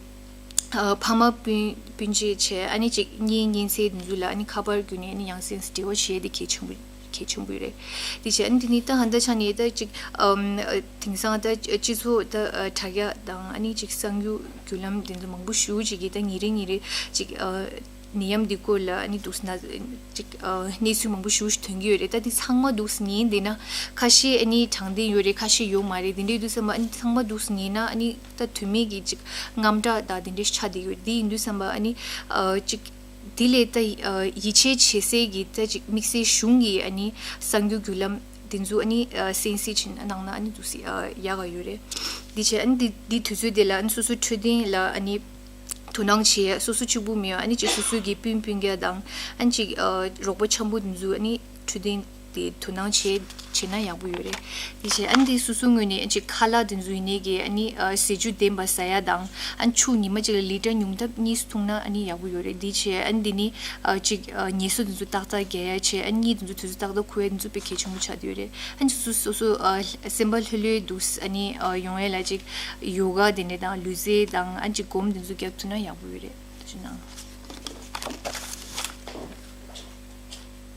ཨ་ཕ་མ་སྤུན་སྤུན་མཆེད་བྱས་ཨ་ནི་ཅིག་གཉེན་ཉེ་ཚན་དེ་ཚོ་ལ་ཨ་ནི་ཁ་པར་བརྒྱུད་ནས་ཨ་ནི་ཡང་སེ་འབྲེལ་བ་བྱེད་ཡས་དེ་གལ་ཆེན་པོ་གལ་ཆེན་པོ་རེད། དེ་བྱས་ཨ་ནི་དེ་ནི་ད་ཧ་ད་ཆ་ནས་ད་ཅིག་ཨམ་དེང་སང་ད་སྤྱི་ཚོགས་ད་དྲ་རྒྱ་དང་ཨ་ནི་ཅིག་གསར་འགྱུར་བརྒྱུད་ལམ་དེ་ཚོ་མང་པོ་ཞེ་པོ་ཅིག་གིས་ད་ཉིན་རེ་ཉིན་རེ་ཅིག་ཨ་ནད་ཡམས་འདི་སྐོར་ལ་ཨ་ནི་འདུག་ན་ཅིག་ཨ་གནས་ཚུལ་མང་པོ་ཞེ་པོ་ཞིག་ཐོན་གྱི་ཡོད་རེད། ད་དེ་ཚང་མ་འདུག་ཉན་བསྡད་ན་ཁ་ཤས་ཨ་ནི་དྲང་བདེན་ཡོད་རེད། ཁ་ཤས་ཡོད་མ་རེད། དེ་འདྲའི་དུས་ཙམ་པ་ཨ་ནི་ཚང་མ་འདུག་ཉན་ན་ཨ་ནི་ད་དོན་མེད་ཀྱི་ཅིག་དངངས་སྐྲག་དང་དེ་འདྲའི་ཆགས་བསྡད་ཡོད། དེ་ཡིན་དུས་ཙམ་པ་ཨ་ནི་ཨ་ཅིག་དེ་ལས་ད་ཡིད་ཆེས་བྱེད་སའི་གི་ད་ཅིག་དམིགས་བསལ་གཞུང་གི་ཨ་ནི་གསར་འགྱུར་བརྒྱུད་ལམ་དེ་ཚོ་ཨ་ནི་གསན་གཟིགས་བྱེད་གནང་ན་ཨ་ནི་འདུག་སེ་ཡག་ག་ཡོད་རེད། དེ་བྱས་ཨ་ནི་དེ་དེ་དུས་ཚོད་དེ་ལ་ཨ་ནི་སོ་སོའི་འཕྲོད་བསྟེན་ལ་ཨ་ནི་དོ་སྣང་བྱེད་སོ་སོ་གཅིག་པུ་མིན་ཨ་ནི་ཅིག་སོ་སོའི་གི་སྤུན་སྤུན་ཀྱག་དང་ཨ་ནི་ཅིག་རོགས་པ་འཆམ་པོ་དེ་ཚོ་ཨ་ནི་འཕྲོད་བསྟེན་དེ་དོ་སྣང་བྱེད་བྱེད་ན་ཡག་པོ་ཡོད་རེད། དེ་བྱས་ཨ་ནི་དེ་སོ་སོའི་ངོས་ནས་ཅིག་ཁ་ལག་དེ་ཚོ་ཡིན་ནའི་གི་ཨ་ནི་ཟས་བཅུད་ལྡན་པ་ཟ་ཡ་དང་ཨ་ནི་ཆུ་ཉི་མ་གཅིག་ལ་ལི་ཊར་ཉུང་མཐའ་གཉིས་འཐུང་ན་ཨ་ནི་ཡག་པོ་ཡོད་རེད། དེ་བྱས་ཨ་ནི་དེ་ནི་ཅིག་ངལ་གསོ་དེ་ཚོ་ཏག་ཏག་རྒྱག་ཡ་བྱས་ཨ་ནི་གཉིད་དེ་ཚོ་དུས་ཚོད་ཏག་ཏག་ཁུག་ཡ་དེ་ཚོ་དཔེ་གལ་ཆེན་པོ་ཆགས་བསྡད་ཡོད་རེད། ཨ་ནི་སོ་སོ་སོ་སོ་སེམས་པ་ལྷོད་ལྷོད་འདུག་ཨ་ནི་ཡོང་ཡ་ལ་ཅིག་ཡོ་ག་དེ་འདྲ་དང་ལུས་རྩལ་དང་ཨ་ནི་ཅིག་སྒོམ་དེ་ཚོ་རྒྱབ་ཐུབ་ན་ཡག་པོ་ཡོད་རེད། ཐུགས་རྗེ་གནང་།